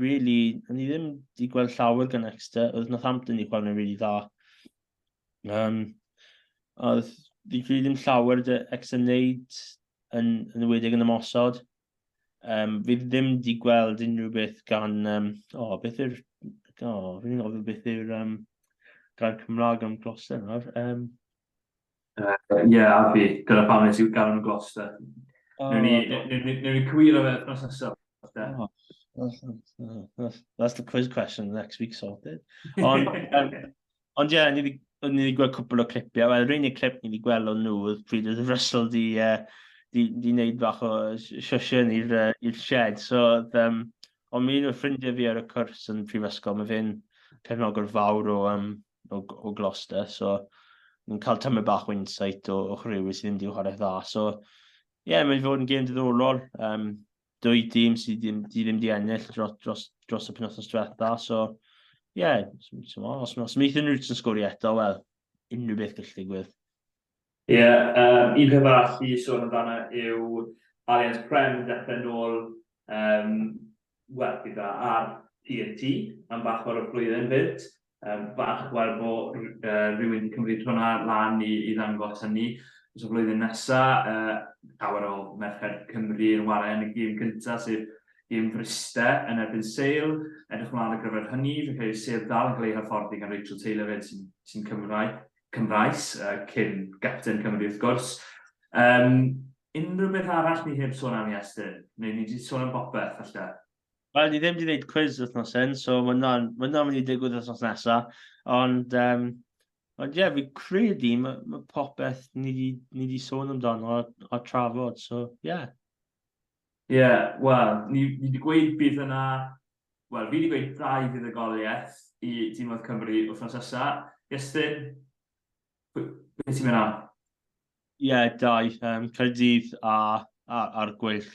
really, o'n i ddim wedi gweld llawer gan Exeter, oedd Northampton i chwarae'n really dda. Um, oedd fi credu ddim llawer dy Exeter wneud yn, yn ymwedig yn ymosod. Um, fi ddim wedi gweld unrhyw beth gan, um, oh, beth yw'r, oh, fi'n gofio beth yw'r um, gair Cymraeg am Gloucester nawr. Um, Ie, yeah, a fi. Dyna pam nes i gael nhw'n Gloucester. Oh, newn ni, newn ni cywiro fe wythnos nesaf. Oh, that's, that's the quiz question next week sorted. Ond, um, ond ie, yeah, ni wedi gweld cwpl o clipiau. Wel, yr unig clip ni wedi gweld o'n nhw oedd pryd oedd Russell di, uh, di, di wneud bach o siwsiwn i'r uh, shed. So, um, ond mi un o'r ffrindiau fi ar y cwrs yn prifysgol, mae fe'n cefnogwr fawr o, um, o, o Gloucester, so ni'n cael tymed bach o insight o, o chwaraewyr sydd ddim wedi chwarae dda. So, ie, yeah, mae'n fod yn gêm diddorol. Um, dwy dîm sydd ddim, di ddim di ennill dros, dros, dros y penwythnos diwetha. So, ie, yeah, so, os, os mae Ethan Roots yn sgori eto, wel, unrhyw beth gallu digwydd. Ie, yeah, um, un peth arall i sôn amdano yw Allianz Prem yn dechrau nôl, um, wel, gyda ar TNT am bach o'r flwyddyn fyd. Um, bach gweld bod uh, rhywun wedi cymryd hwnna lan i, i ddangos hynny. Dros y flwyddyn nesaf, uh, llawer o merched Cymru yn warae yn y gêm cyntaf, sef gêm Fryste yn erbyn Sale. Edrych mlaen ar gyfer hynny, fi'n credu Sale dal yn cael ei hyfforddi gan Rachel Taylor fyd sy'n sy Cymraeg. Cymraes, uh, cyn gapten Cymru wrth gwrs. Um, unrhyw beth arall ni heb sôn am Iestyn? Neu ni wedi sôn am bopeth, falle? Wel, ni ddim wedi gwneud quiz wythnos hyn, so mae hwnna'n ma mynd i digwydd wythnos nesaf. Ond, um, ond ie, yeah, fi credu mae, ma popeth ni wedi ni di sôn amdano a, a trafod, so ie. Yeah. Ie, yeah, wel, ni, ni wedi gweud bydd yna wel, fi wedi gweud dau fuddugoliaeth i Dîmoedd Cymru wythnos nesa. Iestyn, beth ti'n mynd am? Ie, yeah, dau. Um, Caerdydd a, a, a'r Gwyll.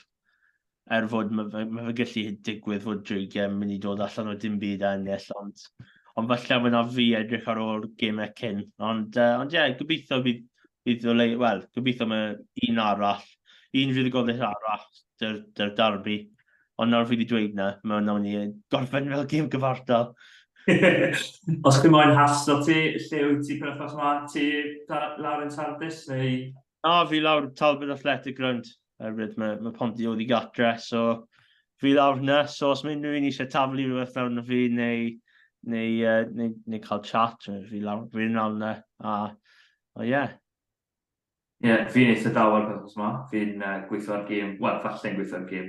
Er fod mae fe, ma fe gallu digwydd fod Dreigiau yn mynd i dod allan o dim byd a ennill, ond, ond falle mae yna fi edrych ar ôl gemau cyn. Ond, uh, ond ie, yeah, gobeithio bydd, bydd o le, wel, gobeithio mae un arall, un fuddugoliaeth arall dy'r, dy'r derby. Ond nawr fi wedi dweud na, mae hwnna'n mynd i gorffen fel gêm gyfartal. Os chi moyn hasto ti, lle wyt ti penwythnos yma? Ti lawr yn Sardis neu? Na, fi lawr Talbot Athletic Ground. Oherwydd mae, mae Ponty oedd i gatre, so fi lawr yna. So os mae unrhyw un eisiau taflu rhywbeth fewn na fi neu, neu, uh, neu, neu cael chat, fi lawr, fi lawr yna. A, o ie. Yeah. Ie, yeah, fi'n eitha dawel penwythnos yma. Fi'n uh, gweithio ar gêm, wel, falle'n gweithio ar gêm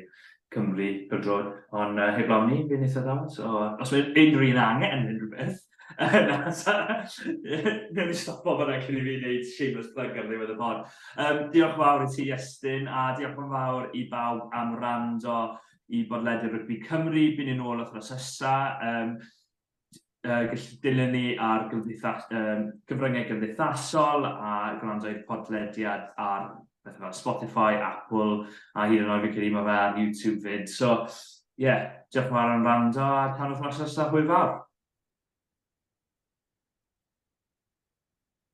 Cymru pêl-droed, ond uh, heblaw ni, fi'n eitha dawel. So, os mae unrhyw un angen unrhyw beth, Newn ni stopo fan'na cyn i fi wneud shameless plug ar ddiwedd y pod. Um, diolch fawr i ti, Iestyn, a diolch yn fawr i bawb am wrando i bodlediad Rygbi Cymru. Byn ni'n ôl wythnos nesa. Um, uh, gallu dilyn ni ar gymdeithas, um, cyfryngau gymdeithasol a gwrando i'r podlediad ar beth fel Spotify, Apple a hyd yn oed fi'n credu mae fe ar YouTube fyd. So, ie, yeah, diolch yn fawr am wrando a tan wythnos nesaf, hwyl fawr.